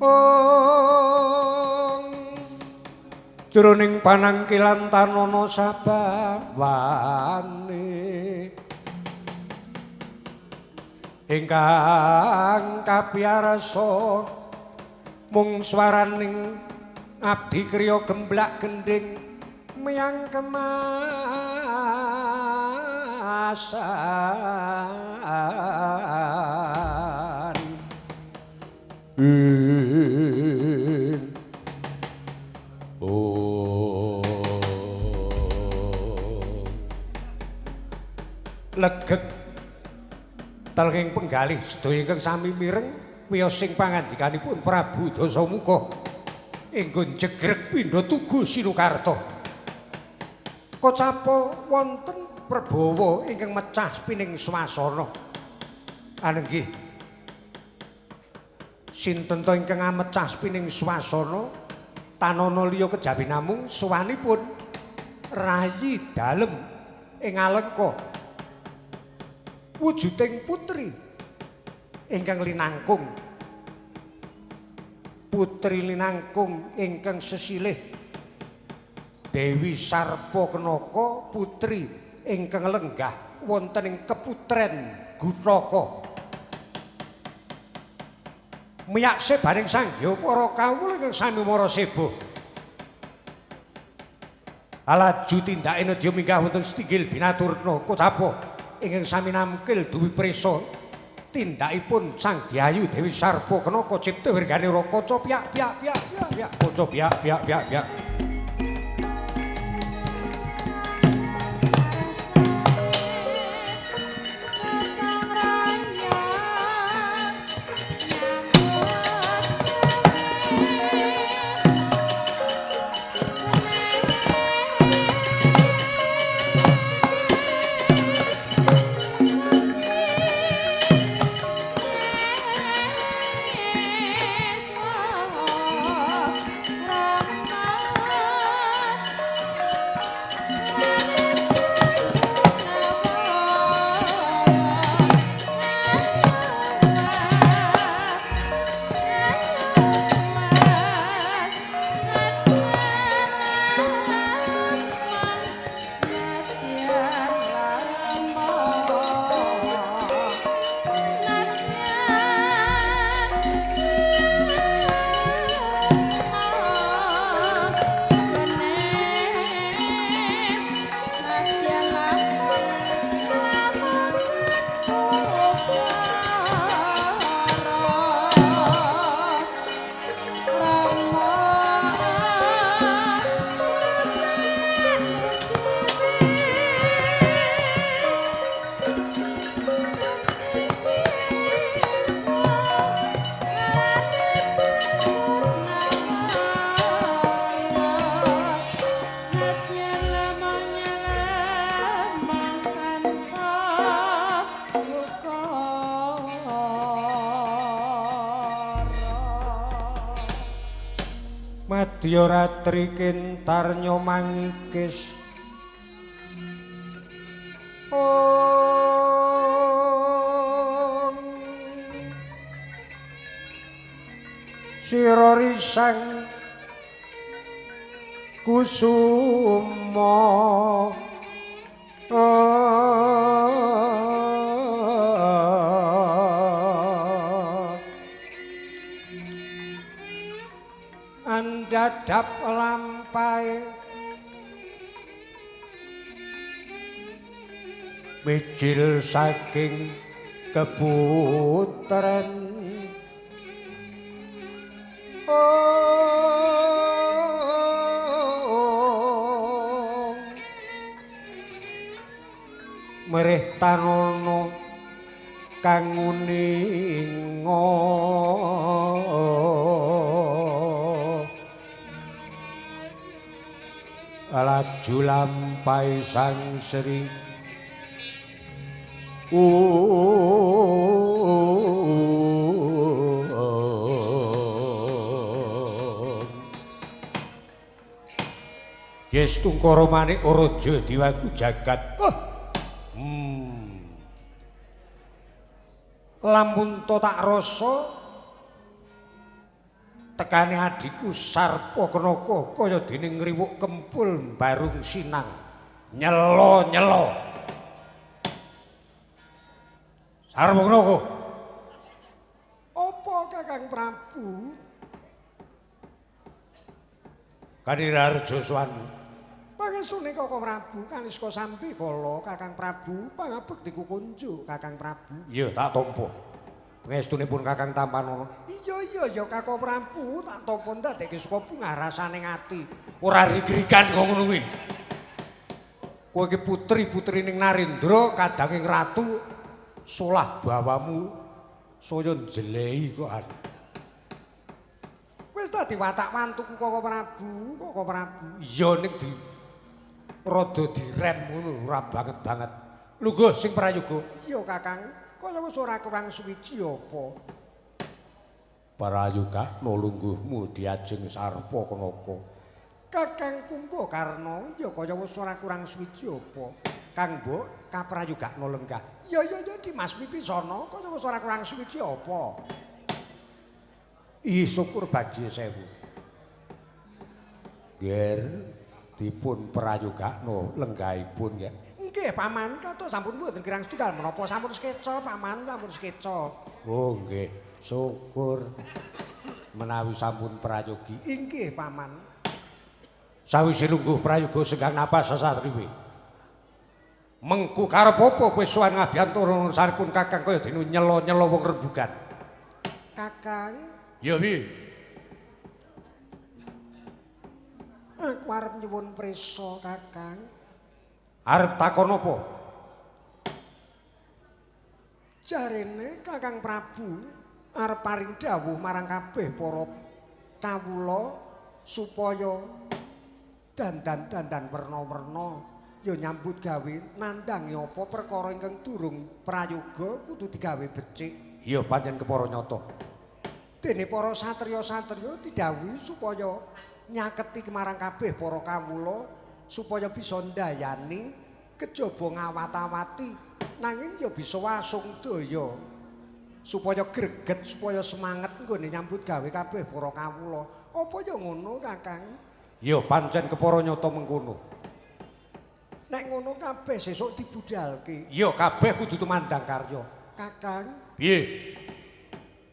ong jroning panangkilan tanono sabawane ingkang kapiyarsa mung swaraning abdi kriya gemblak gendhing miyang kemasan. Oh legeg telenging penggalih sedaya ingkang sami mireng wiyos sing pangandikanipun Prabu Dasamuka enggon jegreg pindha tugu Sinukarta. Kocapa wonten prabawa ingkang mecah spining swasana. Anenggih sinten to ingkang amecah spining swasana tanana liya kejawi namung sowanipun rayi dalem ing Alengka wujuding putri ingkang linangkung, putri linangkung ingkang sesilih Dewi Sarpakenaka putri ingkang lenggah wonten ing keputren Gutaka. Miyakse bareng sangya para kawula ingkang sami mara sebo. Alaju tindake nedya minggah wonten setinggil binaturna kocapa ingkang sami namkil duwi prisa tindakipun Sang Dyayu Dewi Sarpakenaka cipta wirgane ora kaca piak piak piak piak piak kaca piak piak piak piak. Madya ratri kintar nyomangikis ong sira risang kusuma andadap lampahe mijil saking keputren ong merih tanono kang uninga laju lampahe Sang Sri Yes tungkara manik raja diwaku jagat. Lamun to tak rasa tekane adhiku Sarpakenaka kaya dene ngriwuk kempul barung sinang nyelo-nyelo. Sarpakenaka, apa Kakang Prabu? Kaniraharja sowan. Pangestune Kakang Prabu kaniska sampi kala Kakang Prabu pangabektiku kunjuk Kakang Prabu. Iya tak tampa. Pangestunipun Kakang Tampanana. Iya iya ya Kakang Prabu tak tampa ndadekke saka bungah rasane ati. Ora rig-rigan kok ngono kuwi. Kowe iki putri-putrining Narendra kadanging ratu solah bawamu saya njelehi kok. Wis dadi watak wantuku Kakang Prabu, Kakang Prabu. Iya ning di rada direm ngono ora banget-banget. Lungguh sing prayoga. Iya Kakang, kaya wis ora kurang suwiji apa. Prayoga lungguhmu diajeng Sarpakenaka. Kakang Kumbakarna ya kaya wis ora kurang suwiji apa. Kang Mbok kaprayogakna lenggah. Iya iya iya Dimas Wibisana kaya wis ora kurang suwiji apa. Ih syukur bagya sewu. Ger Dipun prayogakno lenggahipun ya. Nggih paman, kados sampun mboten kirang setunggal menapa sampun skeca paman, sampun skeca. Oh nggih, syukur menawi sampun prayogi. Inggih paman. Sawise lungguh prayoga senggang napas satriwe. Mengku karep apa kowe sowan ngabiyantara saripun Kakang kaya dene nyela-nyela wong rembugan. Kakang, ya piye? Aku arep nyuwun prisa, Kakang. Arep takon apa? Jarene Kakang Prabu arep paring dawuh marang kabeh para kawula supaya dandan-dandan werna-werna ya nyambut gawe nandangi apa perkara ingkang durung prayoga kudu digawe becik. Iya pancen kepara nyata. Dene para satriya-satriya didhawuhi supaya nyaketi marang kabeh para kawula supaya bisa ndayani kejaba ngawat-awati nanging ya bisa wasung daya supaya greget supaya semangat nggone nyambut gawe kabeh para kawula. Apa ya ngono Kakang? Ya pancen kepara nyata mengkono. Nek ngono kabeh sesuk dibudalke. Ya kabeh kudu tumandang karya. Kakang, piye?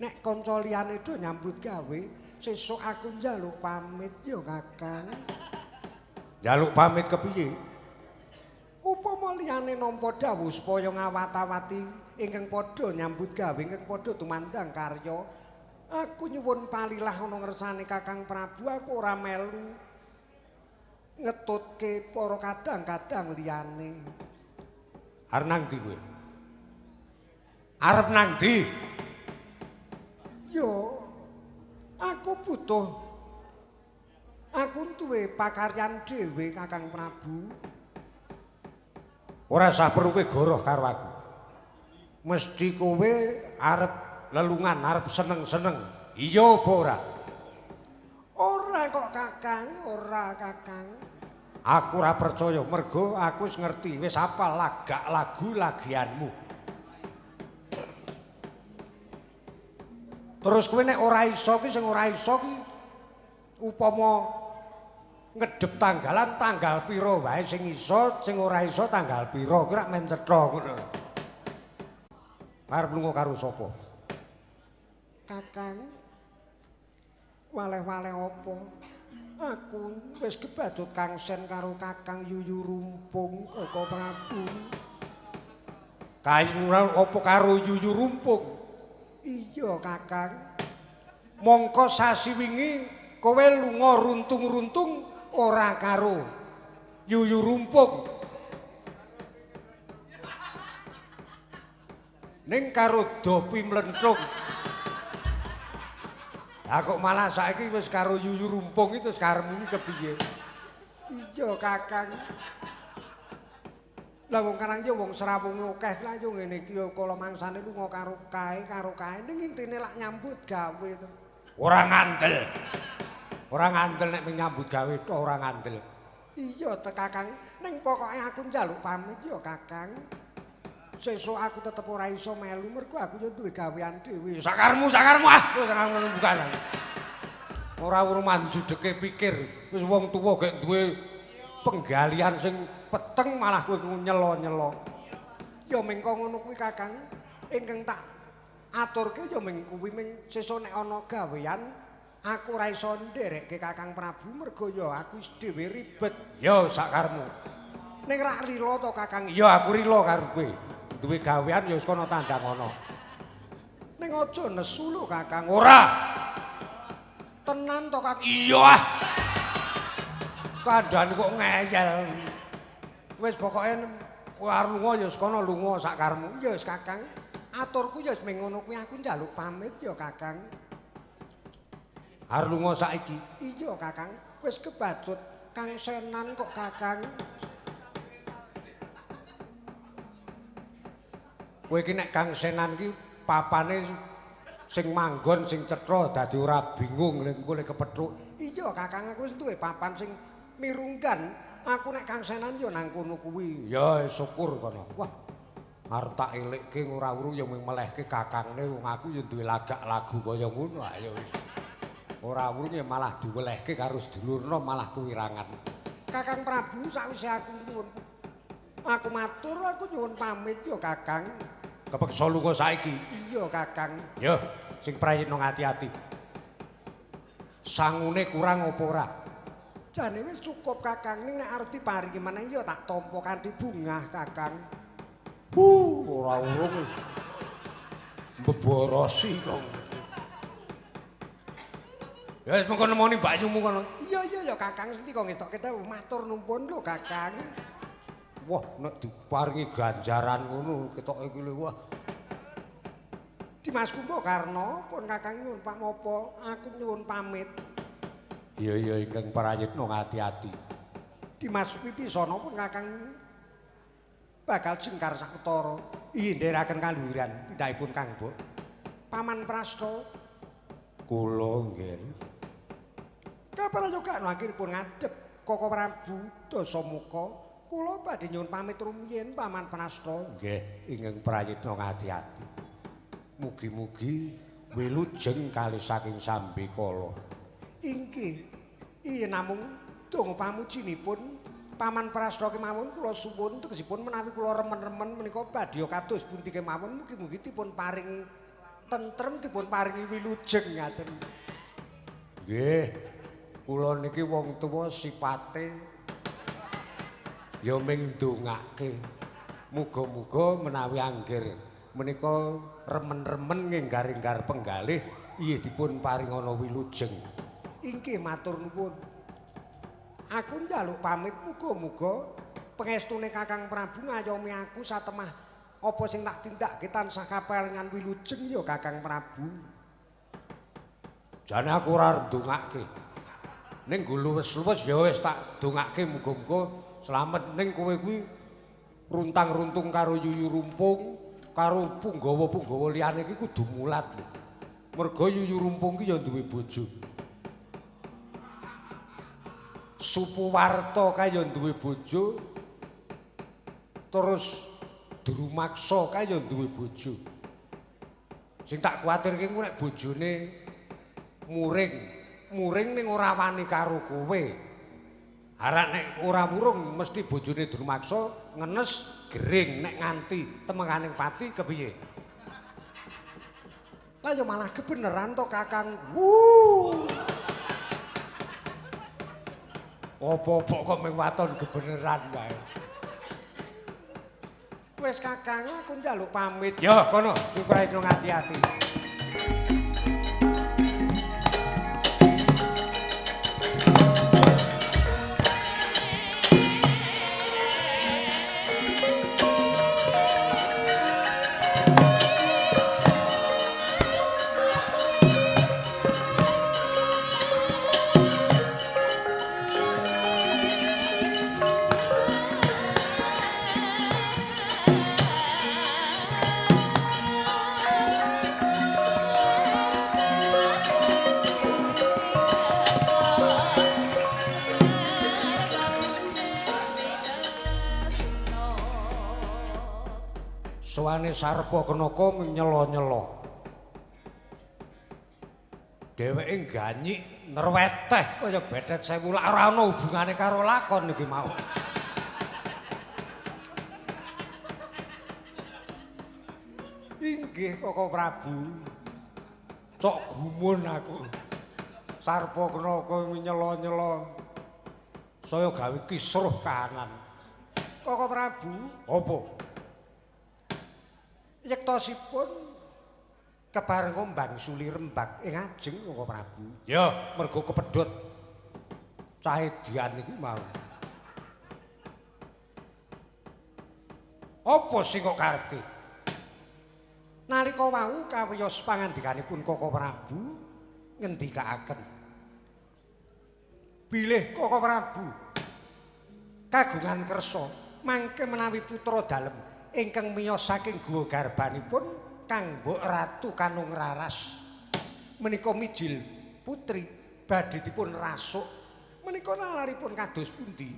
Nek kanca liyane do nyambut gawe, sesuk aku njaluk pamit ya Kakang. Njaluk pamit kepiye? Upama liyane nampa dawuh supaya ngawat-awati ingkang padha nyambut gawe ingkang padha tumandang karya, aku nyuwun palilah ana ngersane Kakang Prabu, aku ora melu ngetutke para kadang-kadang liyane. Arep nang ndi kowe? Arep nang ndi? Yo, aku butuh, aku duwe pakaryan dhewe Kakang Prabu. Ora usah perlu kowe goroh karo aku. Mesti kowe arep lelungan, arep seneng-seneng. Iya apa ora? Ora kok Kakang, ora Kakang. Aku ora percaya mergo aku wis ngerti, wis apal lagak lagu lagianmu. Terus kowe nek ora iso ki sing ora iso ki upama ngedep tanggalan tanggal pira wae sing iso, sing ora iso tanggal pira, kuwi rak men cetha ngono. Arep lunga karo sapa? Kakang, waleh-waleh apa? Aku wis kebacut kangsen karo Kakang Yuyu Rumpung, Koko Prabu. Kae apa karo Yuyu Rumpung? Iya, Kakang. Mongko sasi wingi kowe lunga runtung-runtung ora karo Yuyu Rumpung. Ning karo Dopi Mlentrung. Lah kok malah saiki wis karo Yuyu Rumpung itu karepmu iki kepiye? Iya, Kakang. Lah wong karang ya wong srawunge akeh lah yo ngene iki ya kala mangsane lunga karo kae ning intine lak nyambut gawe to. Ora ngandel. Ora ngandel nek nyambut gawe tok ora ngandel. Iya te Kakang, ning pokoke aku njaluk pamit ya Kakang. Sesuk aku tetep ora iso melu mergo aku ya duwe gawean dhewe. Sakarmu, sakarmu ah, wis ora ngono bukan. Ora urung manjudeke pikir, wis wong tuwa gek duwe penggalian sing peteng malah kowe nyelo-nyelo. Ya mengko ngono kuwi Kakang, ingkang tak aturke ya meng kuwi meng sesuk nek ana gawean aku ora iso nderekke Kakang Prabu mergo ya aku wis dhewe ribet. Ya sakarmu. Ning rak lila to Kakang? Ya aku rila karo kowe. Duwe gawean ya wis kono tandang ana. Ning aja nesu lho Kakang. Ora. Tenan to Kakang? Iya ah. Kandhane kok ngeyel. Wis pokoke kowe arep lunga ya wis kono lunga sakarmu. Ya wis Kakang. Aturku ya wis mung ngono kuwi, aku njaluk pamit ya Kakang. Arep lunga saiki? Iya Kakang, wis kebacut kangsenan kok Kakang. Kowe iki nek kangsenan iki papane sing manggon sing cetha dadi ora bingung lek engko lek kepethuk. Iya Kakang, aku wis duwe papan sing mirunggan. Aku nek kangsenan ya nang kono kuwi. Ya syukur kono. Wah, arep tak elekke ora uru ya mung melehke kakangne wong aku ya duwe lagak lagu kaya ngono ayo wis. Ora uru ya malah diwelehke karo sedulurna malah kuwirangan. Kakang Prabu sakwise aku nyuwun aku matur aku nyuwun pamit ya Kakang. Kepeksa lunga saiki. Iya Kakang. Ya, sing prayitna ati-ati. Sangune kurang apa ora? Jane wis cukup Kakang, ning nek arep diparingi meneh ya tak tampa kanthi bungah Kakang. Ora urung wis mbeborosi kok. Ya wis mengko nemoni mbakyumu kono. Iya iya ya Kakang, sendika ngestokke matur nuwun lho Kakang. Wah, nek diparingi ganjaran ngono ketoke iki lho wah. Dimas Kumbakarna pun Kakang nyuwun pamapa, aku nyuwun pamit. Iya iya ingkang prayitna ati-ati. Dimas Wibisana pun Kakang bakal jengkar sawetara. Iya ndherekaken kaluhuran tindakipun Kang Mbok. Paman Prasta kula nggih. Kaprayogana akhiripun ngadhep Koko Prabu Dasamuka. Kula badhe nyuwun pamit rumiyin Paman Prasta. Nggih, ingkang prayitna ati-ati. Mugi-mugi wilujeng kalih saking sambikala. Inggih. Iya namung donga pamujinipun Paman Prasta kemawon kula suwun tegesipun menawi kula remen-remen menika badhe kados pundi kemawon mugi-mugi dipun paringi tentrem dipun paringi wilujeng ngaten. Nggih. Kula niki wong tuwa sipate ya ming ndongake. Muga-muga menawi anggir menika remen-remen nginggar-inggar penggalih inggih dipun paringana wilujeng. Inggih matur nuwun. Aku njaluk pamit muga-muga pengestune Kakang Prabu ngayomi aku satemah apa sing tak tindakke tansah kaparingan wilujeng ya Kakang Prabu. Jane aku ora ndongake. Ning nggo luwes-luwes ya wis tak dongake muga-muga slamet ning kowe kuwi runtang-runtung karo Yuyu Rumpung karo punggawa-punggawa liyane iki kudu mulat lho. Merga Yuyu Rumpung ki ya duwe bojo. Supuwarta kae ya duwe bojo. Terus Drumaksa kae ya duwe bojo. Sing tak kuwatirke ku nek bojone muring, muring ning ora wani karo kowe. Harak nek ora murung mesti bojone Drumaksa ngenes gering nek nganti temenganing pati kepiye? Lah ya malah kebeneran to Kakang. Wuh. Apa-apa kok ming waton kebeneran wae. Wis Kakang aku njaluk pamit. Ya kono supaya ati-ati. Sowane Sarpa Kenaka nyelo-nyelo. Dheweke ganyik nerweteh kaya bethet sewu lak ora ana hubungane karo lakon iki mau. Inggih Koko Prabu. Cok gumun aku. Sarpa Kenaka nyelo-nyelo. Saya gawe kisruh kahanan. Koko Prabu, apa? Yektosipun kebareng mbangsuli rembag ing ajeng Koko Prabu. Ya, mergo kepedhot cahedian iki mau. Apa sing kok karepke? Nalika wau kawiyos pangandikanipun Koko Prabu ngendikaaken bilih Koko Prabu kagungan kersa mangke menawi putra dalem ingkang miyos saking guwa garbanipun Kang Mbok Ratu Kanung Raras menika mijil putri badhe dipun rasuk menika nalaripun kados pundi?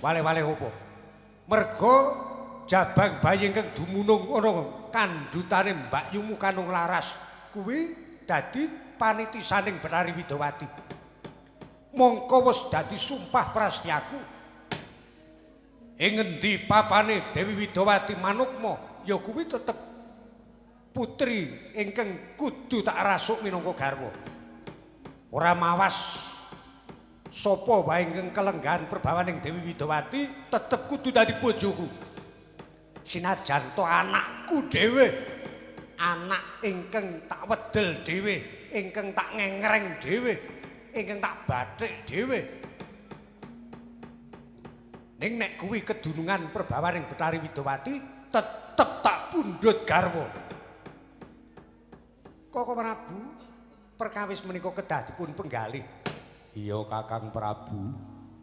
Wale-wale opo? Merga jabang bayi ingkang dumunung ana kandhutane mbakyumu Kanung Laras kuwi dadi panitisaning Betari Widowati. Mongko wis dadi sumpah prasetyaku. Ing ngendi papane Dewi Widowati manukma ya kuwi tetep putri ingkang kudu tak rasuk minangka garwa. Ora mawas sapa wae ingkang kelenggahan perbawaning Dewi Widowati tetep kudu dadi bojoku. Sinajan to anakku dhewe, anak ingkang tak wedel dhewe, ingkang tak ngengreng dhewe, ingkang tak bathik dhewe. Ning nek kuwi kedunungan perbawaning Bathari Widowati tetep tak pundhut garwa. Koko Prabu, perkawis menika kedah dipun penggalih. Iya Kakang Prabu,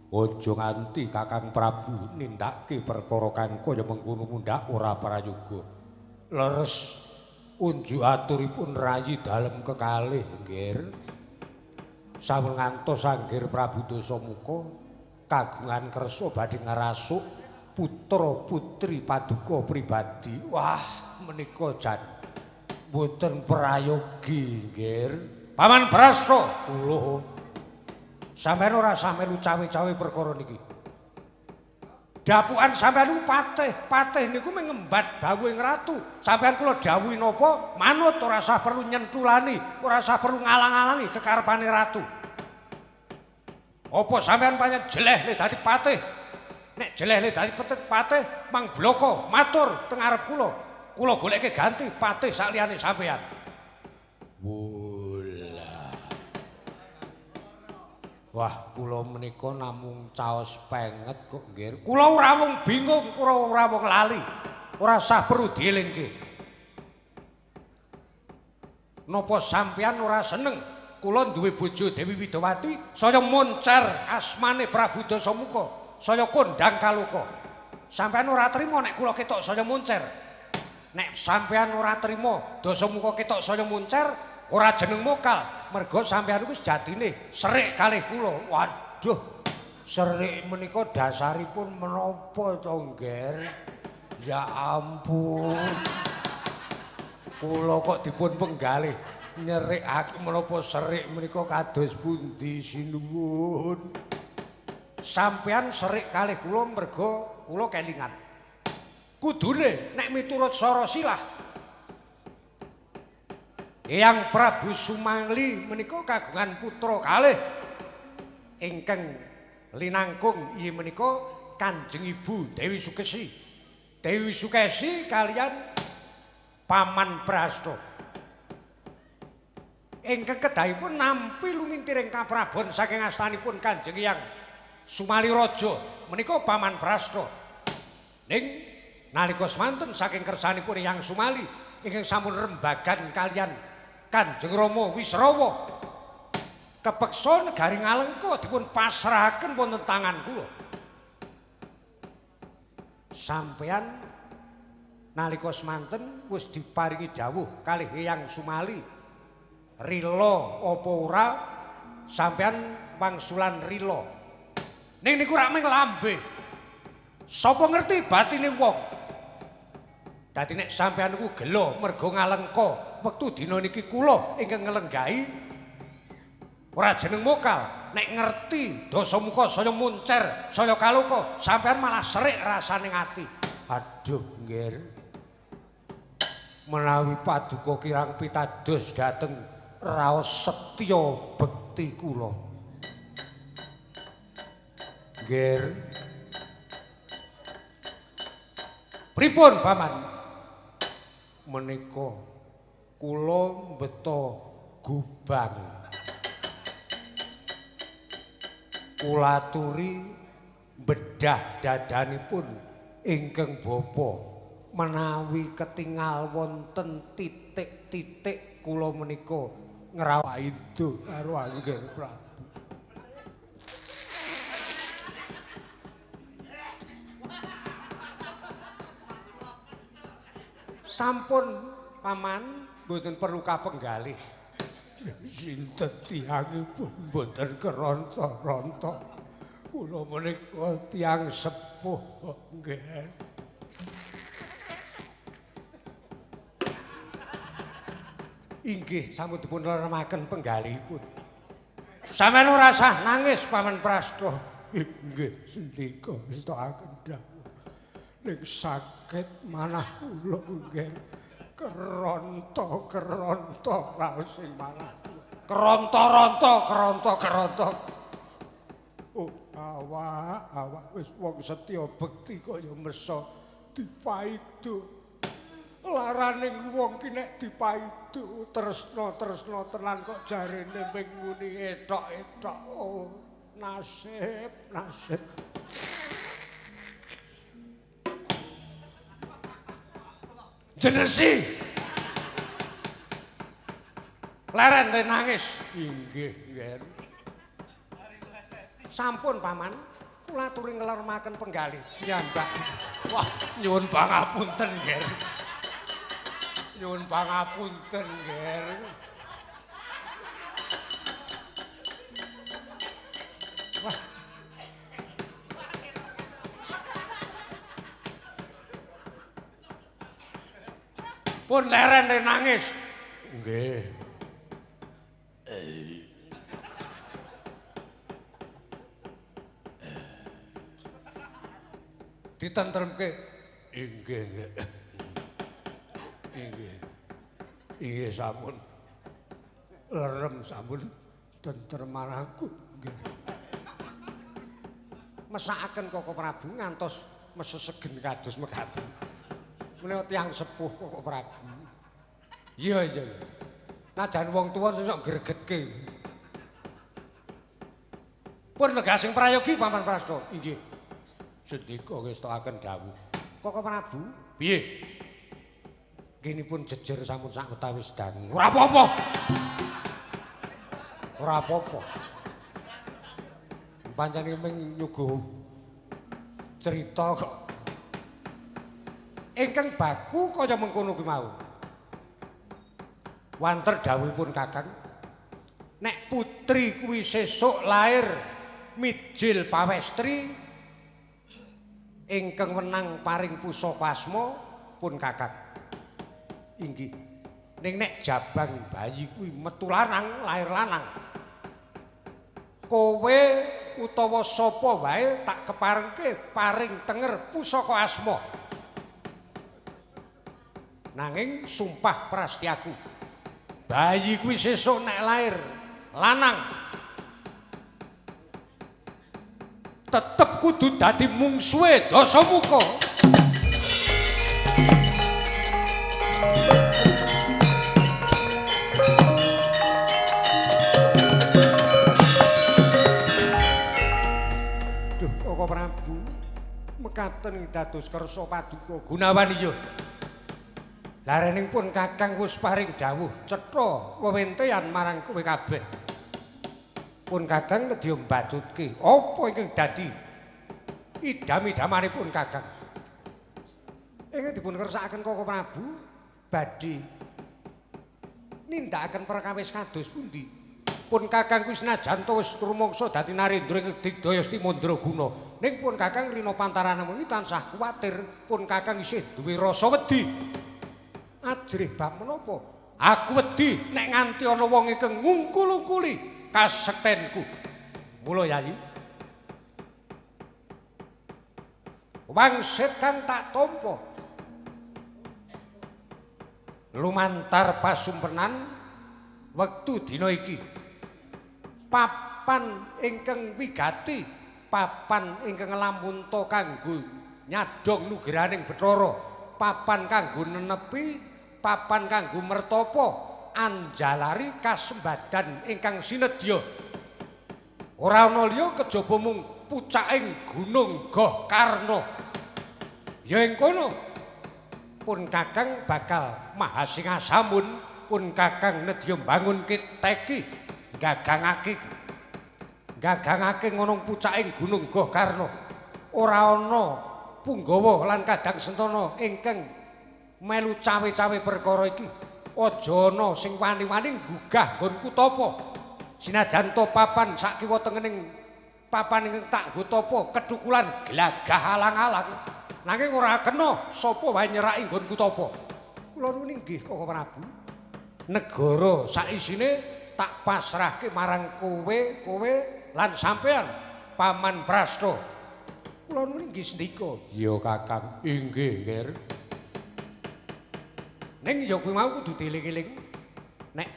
aja nganti Kakang Prabu nindakake perkara kang kaya mengkono mundhak ora prayoga. Leres unjuk aturipun rayi dalem kekalih, nggir. Sampun ngantos anggir Prabu Dasamuka kagungan kersa badhe ngrasuk putra putri paduka pribadi. Wah, menika jan mboten prayogi, nggir. Paman Prasta, kula sampeyan ora sampeyan cawe-cawe perkara niki. Dapukan sampeyan niku patih, patih niku mung ngembat dawuhing ratu. Sampeyan kula dawuhi napa, manut ora usah perlu nyentulani, ora usah perlu ngalang-alangi kekarepane ratu. Apa sampeyan pancen jeleh le dadi patih? Nek jeleh le dadi patih, mang bloko matur teng ngarep kula. Kula goleke ganti patih sakliyane sampeyan. Wula. Wah, kula menika namung caos penget kok, nggir. Kula ora wong bingung, kula ora wong lali. Ora usah perlu dielingke. Napa sampeyan ora seneng kula duwe bojo Dewi Widowati saya moncer asmane Prabu Dasamuka, saya kondang kaloka. Sampeyan ora trima nek kula ketok saya moncer. Nek sampeyan ora trima Dasamuka ketok saya moncer, ora jeneng mokal, merga sampeyan niku sejatine serik kalih kula. Waduh, serik menika dasaripun menapa to, Ngger? Ya ampun. Kula kok dipun penggalih nyerikake menapa serik menika kados pundi sinuwun. Sampeyan serik kalih kula merga kula kelingan. Kudune nek miturut sara silah Eyang Prabu Sumali menika kagungan putra kalih ingkang linangkung inggih menika Kanjeng Ibu Dewi Sukesi. Dewi Sukesi kalian Paman Prasta. Ingkang kedahipun nampi lumintiring kaprabon saking astanipun Kanjeng Eyang Sumali Raja menika Paman Prasta. Ning nalika semanten saking kersanipun Eyang Sumali ingkang sampun rembagan kalian Kanjeng Rama Wisrawa kepeksa negari Ngalengka dipun pasrahaken wonten tangan kula. Sampeyan nalika semanten wis diparingi dawuh kalih Eyang Sumali, rila apa ora sampeyan wangsulan rila. Ning niku rak mung lambe. Sapa ngerti batine wong? Dadi nek sampeyan niku gelo merga Ngalengka wektu dina niki kula ingkang nglenggahi ora jeneng mokal. Nek ngerti Dasamuka saya moncer, saya kaloka, sampeyan malah serik rasane ati. Aduh, nggir. Menawi paduka kirang pitados dhateng raos setya bekti kula. Nggir. Pripun, Paman? Menika kula mbeta gubang. Kula aturi bedah dadanipun ingkang bapa menawi ketingal wonten titik-titik kula menika ngrawaido karo Angger Prabu. Sampun Paman, mboten perlu kapenggalih. Sinten tiyangipun mboten keronta-ronta. Kula menika tiyang sepuh, nggih. Inggih sampun dipun leremaken penggalihipun. Sampeyan ora usah nangis Paman Prasto. Nggih, sendika ngestokaken dawuh. Ning sakit manah kula nggih. Keronto-keronto raos ing manah. Keronto-ronto, keronto-keronto. Oh, awak, awak wis wong setya bekti kaya mesa dipaidu. Laraning wong ki nek dipaidu tresna-tresna tenan kok jarene ming muni etok-etok. Oh, nasib, nasib. Jenesi. Leren le nangis. Inggih, nggih. Sampun Paman, kula aturi nglermaken penggalih. Piyambak. Wah, nyuwun pangapunten, nggih. Nyuwun pangapunten, nggih. Wah. Pun leren le nangis. Nggih. Ditentremke. Inggih, nggih. Inggih. Inggih sampun. Lerem sampun tentreman aku nggih. Mesakaken Koko Prabu ngantos mesesegen kados mekaten. Menawa tiyang sepuh Koko Prabu. Iya, iya. Najan wong tuwa sesuk gregetke. Pun legasing prayogi Paman Prasto. Inggih. Sendika ngestokaken dawuh. Koko Prabu, piye? Nggihipun jejer sampun sawetawis dangu. Ora apa-apa. Ora apa-apa. Pancen ming nyuguh cerita kok. Ingkang baku kaya mengkono kuwi mau. Wanter dawuhipun Kakang, nek putri kuwi sesuk lair mijil pawestri ingkang wenang paring pusaka asma pun Kakang. Inggih. Ning nek jabang bayi kuwi metu lanang, lahir lanang. Kowe utawa sapa wae tak keparengke paring tenger pusaka asma. Nanging sumpah prastiaku, bayi kuwi sesuk nek lahir lanang tetep kudu dadi mungsuhe Dasamuka. Duh, Koko Prabu, mekaten dados kersa paduka Gunawan iya. Larening pun Kakang wis paring dawuh cetha wewentean marang kowe kabeh. Pun Kakang nedya mbacutke apa ingkang dadi idam-idamanipun Kakang. Ingkang dipun kersakaken Koko Prabu badhe nindakaken perkawis kados pundi? Pun Kakang kuwi senajan to wis rumangsa dadi narendra ing digdaya Mandraguna. Ning pun Kakang rina pantaran wengi tansah kuwatir, pun Kakang isih duwe rasa wedi. Ajrih bab menapa? Aku wedi nek nganti ana wong ingkang ngungkul-ungkuli kasektenku. Mula Yayi, wangsit kang tak tampa lumantar pasumpenan wektu dina iki, papan ingkang wigati, papan ingkang nglamunta kanggo nyadhong nugeraning Bathara, papan kanggo nenepi, papan kanggo mertapa anjalari kasembadan ingkang sinedya. Ora ana liya kejaba mung pucaking Gunung Gohkarna. Ya ing kono pun Kakang bakal mahasingasamun, pun Kakang nedya mbangun kiteki gagangake gagangake ngono pucaking Gunung Gohkarna. Ora ana punggawa lan kadang sentana ingkang melu cawe-cawe perkara iki. Aja ana sing wani-wani nggugah nggonku tapa. Sinajan to papan sak kiwa tengening papan ingkang tak nggo tapa kethukulan glagah alang-alang. Nanging ora kena sapa wae nyeraki nggonku tapa. Kula nuwun inggih Koko Prabu. Negara saisine tak pasrahke marang kowe, kowe lan sampean Paman Prasta. Kula nuwun inggih sendika. Ya Kakang, inggih nggih. Ning ya kuwi mau kudu dieling-eling. Nek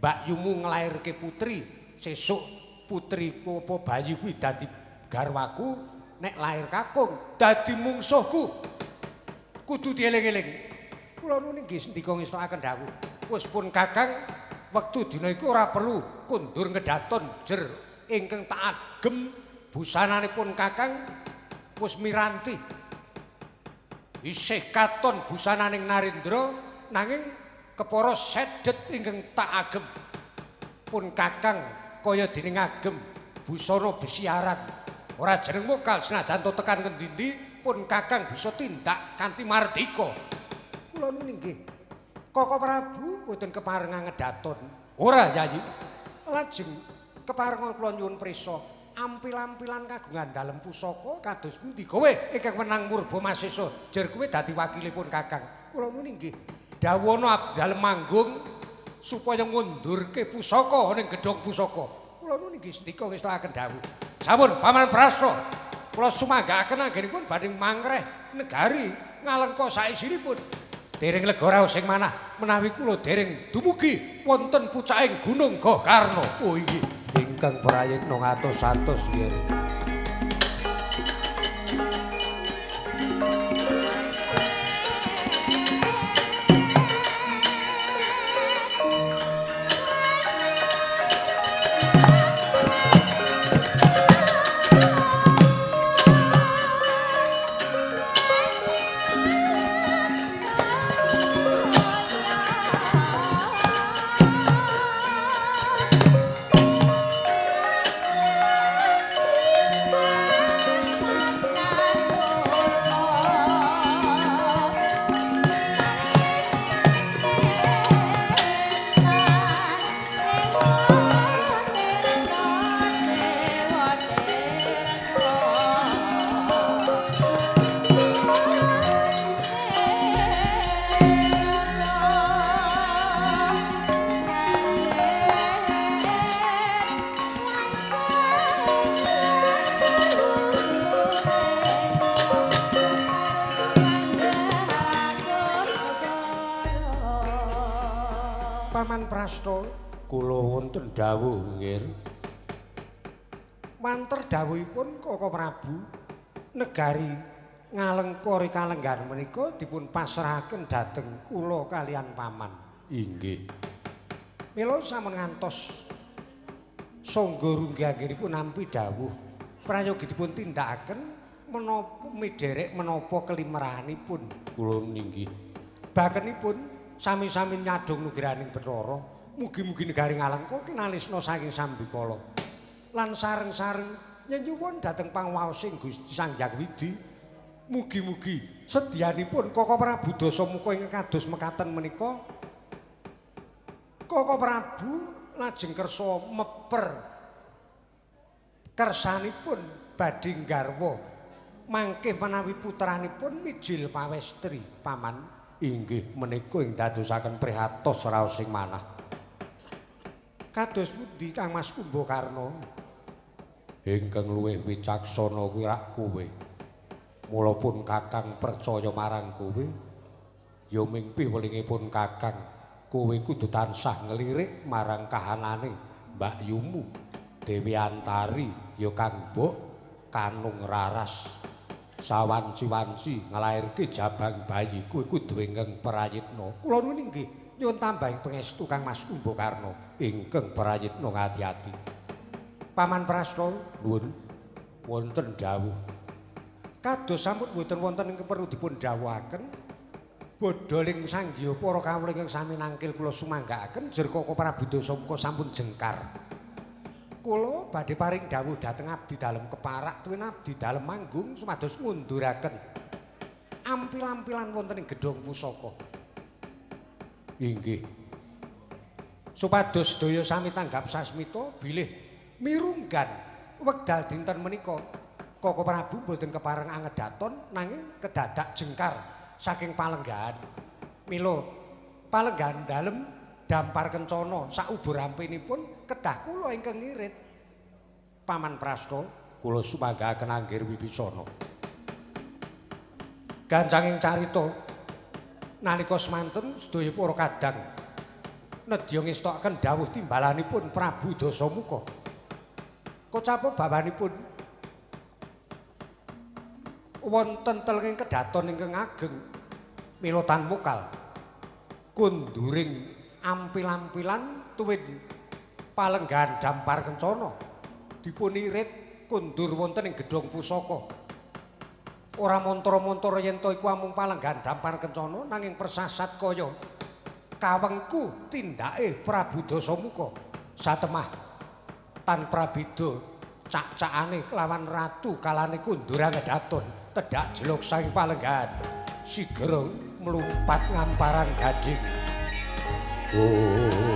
mbakyumu nglairke putri, sesuk putriku apa bayi kuwi dadi garwaku, nek lair kakung dadi mungsuhku. Kudu dieling-eling. Kula nuwun inggih sendika ngestokaken dawuh. Wis pun Kakang, wektu dina iku ora perlu kundur ngedaton jer ingkang tak agem busananipun Kakang wis miranti. Isih katon busananing Narendra nanging kepara sedet ingkang tak agem. Pun Kakang kaya dene ngagem busana besiaran. Ora jeneng mokal senajan to tekan ngendi-endi pun Kakang bisa tindak kanthi mardika. Kula nuwun inggih. Koko Prabu mboten keparengan ngedaton. Ora Yayi. Lajeng keparengan kula nyuwun prisa ampil-ampilan kagungan dalem pusaka kados pundi kowe ingkang wenang murba masesa jer kowe dadi wakilipun Kakang. Kula nuwun inggih. Dawuhana abdi dalem manggung supaya ngundurke pusaka ning gedhong pusaka. Kula nuwun inggih sendika ngestokaken dawuh. Sampun Paman Prasta, kula sumanggaaken anggenipun badhe mangreh negari Ngalengka saisinipun. Dereng lega raos sing manah menawi kula dereng dumugi wonten pucaking Gunung Gokarna. Oh inggih, ingkang prayitna ngatos-atos nggih. Paman Prasta, kula wonten dawuh nggih. Manter dawuhipun Koko Prabu, negari Ngalengka rikalenggan menika dipun pasrahaken dhateng kula kalian paman. Inggih. Mila sampun ngantos sangga runggih anggenipun nampi dawuh prayogi dipun tindakaken menapa miderek menapa kelimrahanipun. Kula ninggih. Bakenipun sami-sami nyadong nugrahaning Bathara, mugi-mugi negari Ngalengka kinalisna saking sambikala. Lan sareng-sareng nyenyuwun dhateng pangwaosing Gusti Sang Hyang Widhi, mugi-mugi sedyanipun Koko Prabu Dasamuka ingkang kados mekaten menika Koko Prabu lajeng kersa meper kersanipun badhe nggarwa mangke menawi putranipun mijil pawestri paman. Inggih menika ing dadosaken prihatos raos sing manah. Kados pundi Kang Mas Kumbakarna? Ingkang luwih wicaksana kuwi rak kowe. Mula pun Kakang percaya marang kowe, ya ming piwelingipun Kakang, kowe kudu tansah nglirik marang kahanane mbakyumu Dewi Antari ya Kang Mbok Kanung Raras. Sawanci-wanci nglairke jabang bayi kuwi kudu ingkang prayitna. Kula nuwun inggih nyuwun tambahi pangestu Kang Mas Kumbakarna ingkang prayitna ngati-ati. Paman Prasta nuwun wonten dawuh. Kados sampun boten wonten ingkang perlu dipun dawuhaken. Bodholing sanggiya para kawula ingkang sami nangkil kula sumanggaaken jer Koko Prabu Dasamuka sampun jengkar. Kula badhe paring dawuh dhateng abdi dalem keparak tuwin abdi dalem manggung supados ngunduraken ampil-ampilan wonten ing gedhong pusaka. Inggih. Supados sedaya sami tanggap sasmita bilih mirunggan wekdal dinten menika Koko Prabu mboten kepareng angedaton nanging kedadak jengkar saking palenggahan. Mila palenggahan dalem Dampar Kencana saubur rampinipun kedah kula ingkang ngirit. Paman Prasta kula sumanggaken anggir Wibisana. Gancanging carita nalika semanten sedaya para kadang nedya ngestokaken dawuh timbalanipun Prabu Dasamuka. Kocapa bawanipun wonten telenging kedaton ingkang ageng mila tan mokal kunduring ampil-ampilan tuwin palenggahan Dampar Kencana dipunirit kundur wonten ing gedhong pusaka. Ora mantra-mantra yen to iku amung palenggahan Dampar Kencana nanging persasat kaya kawengku tindake Prabu Dasamuka satemah tan prabida cak-cakane kelawan ratu kalane kundurang kedaton tedhak jeluk saking palenggahan sigra mlumpat ngamparan gading. Oh.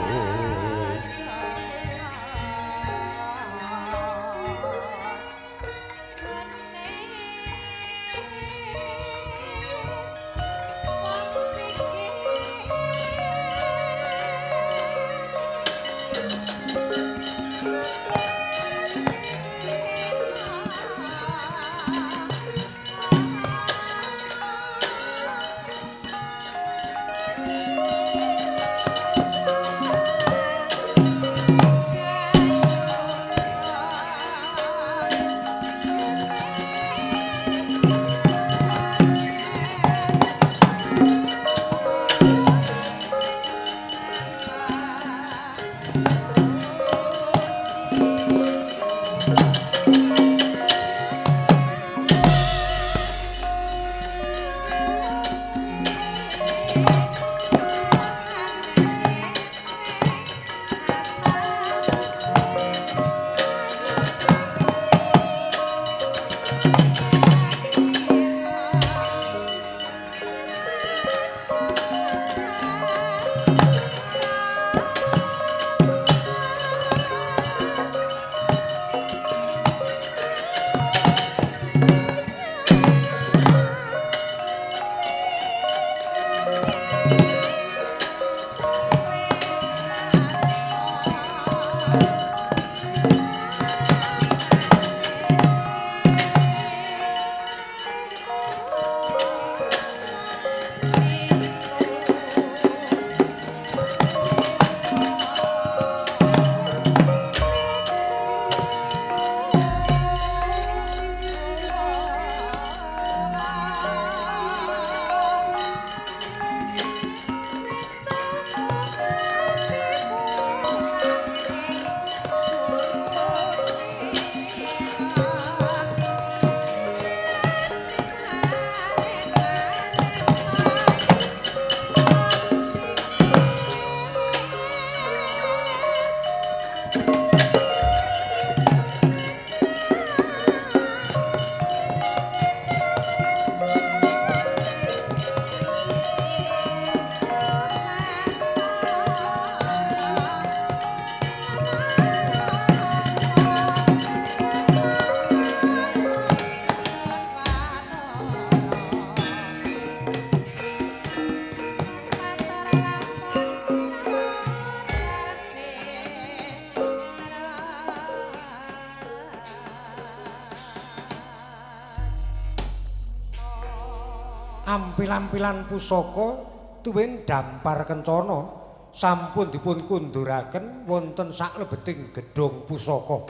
Ampilan-ampilan pusaka tuwin Dampar Kencana sampun dipun kunduraken wonten saklebeting gedhong pusaka.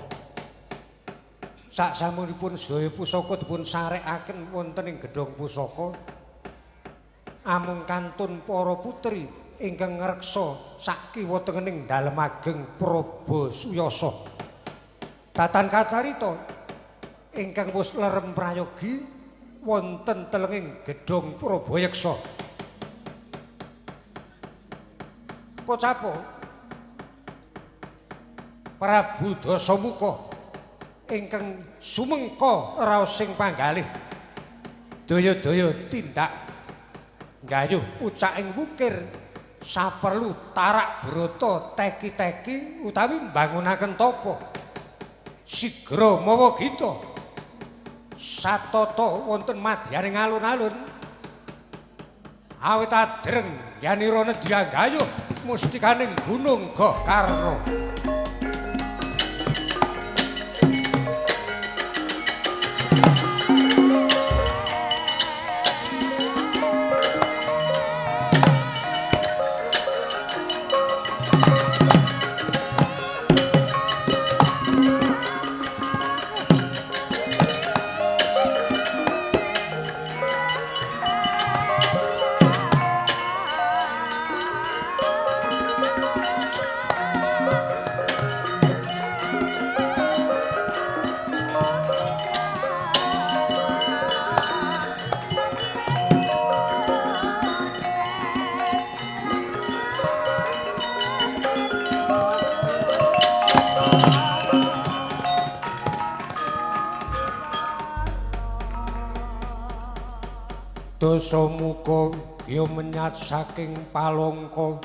Saksampunipun sedaya pusaka dipun sarekaken wonten ing gedhong pusaka, amung kantun para putri ingkang ngreksa sakiwa tengening dalem ageng Prabu Suyasa. Tatan kacarita ingkang wis lerem prayogi wonten telenging gedhong Prabayeksa. Kocapa Prabu Dasamuka ingkang sumengka raosing panggalih daya-daya tindak nggayuh pucaking wukir saperlu tarak brata teki-teki utawi mbangunaken tapa sigra mawa gita satata wonten madyaning alun-alun awit adreng yanira nedya nggayuh Mustikaning Gunung Gokarna. Dasamuka ya menyat saking palangka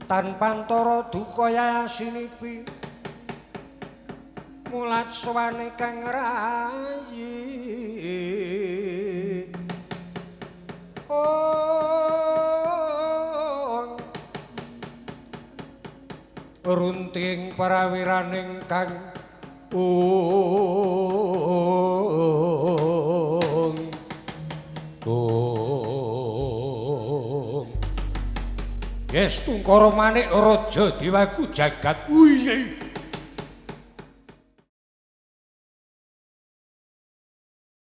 tanpa antara duka yasinipi mulat sowane kang rayi. Oh, runting prawiraning kang Yes, tungkara manik raja dewaku jagat. Wiye.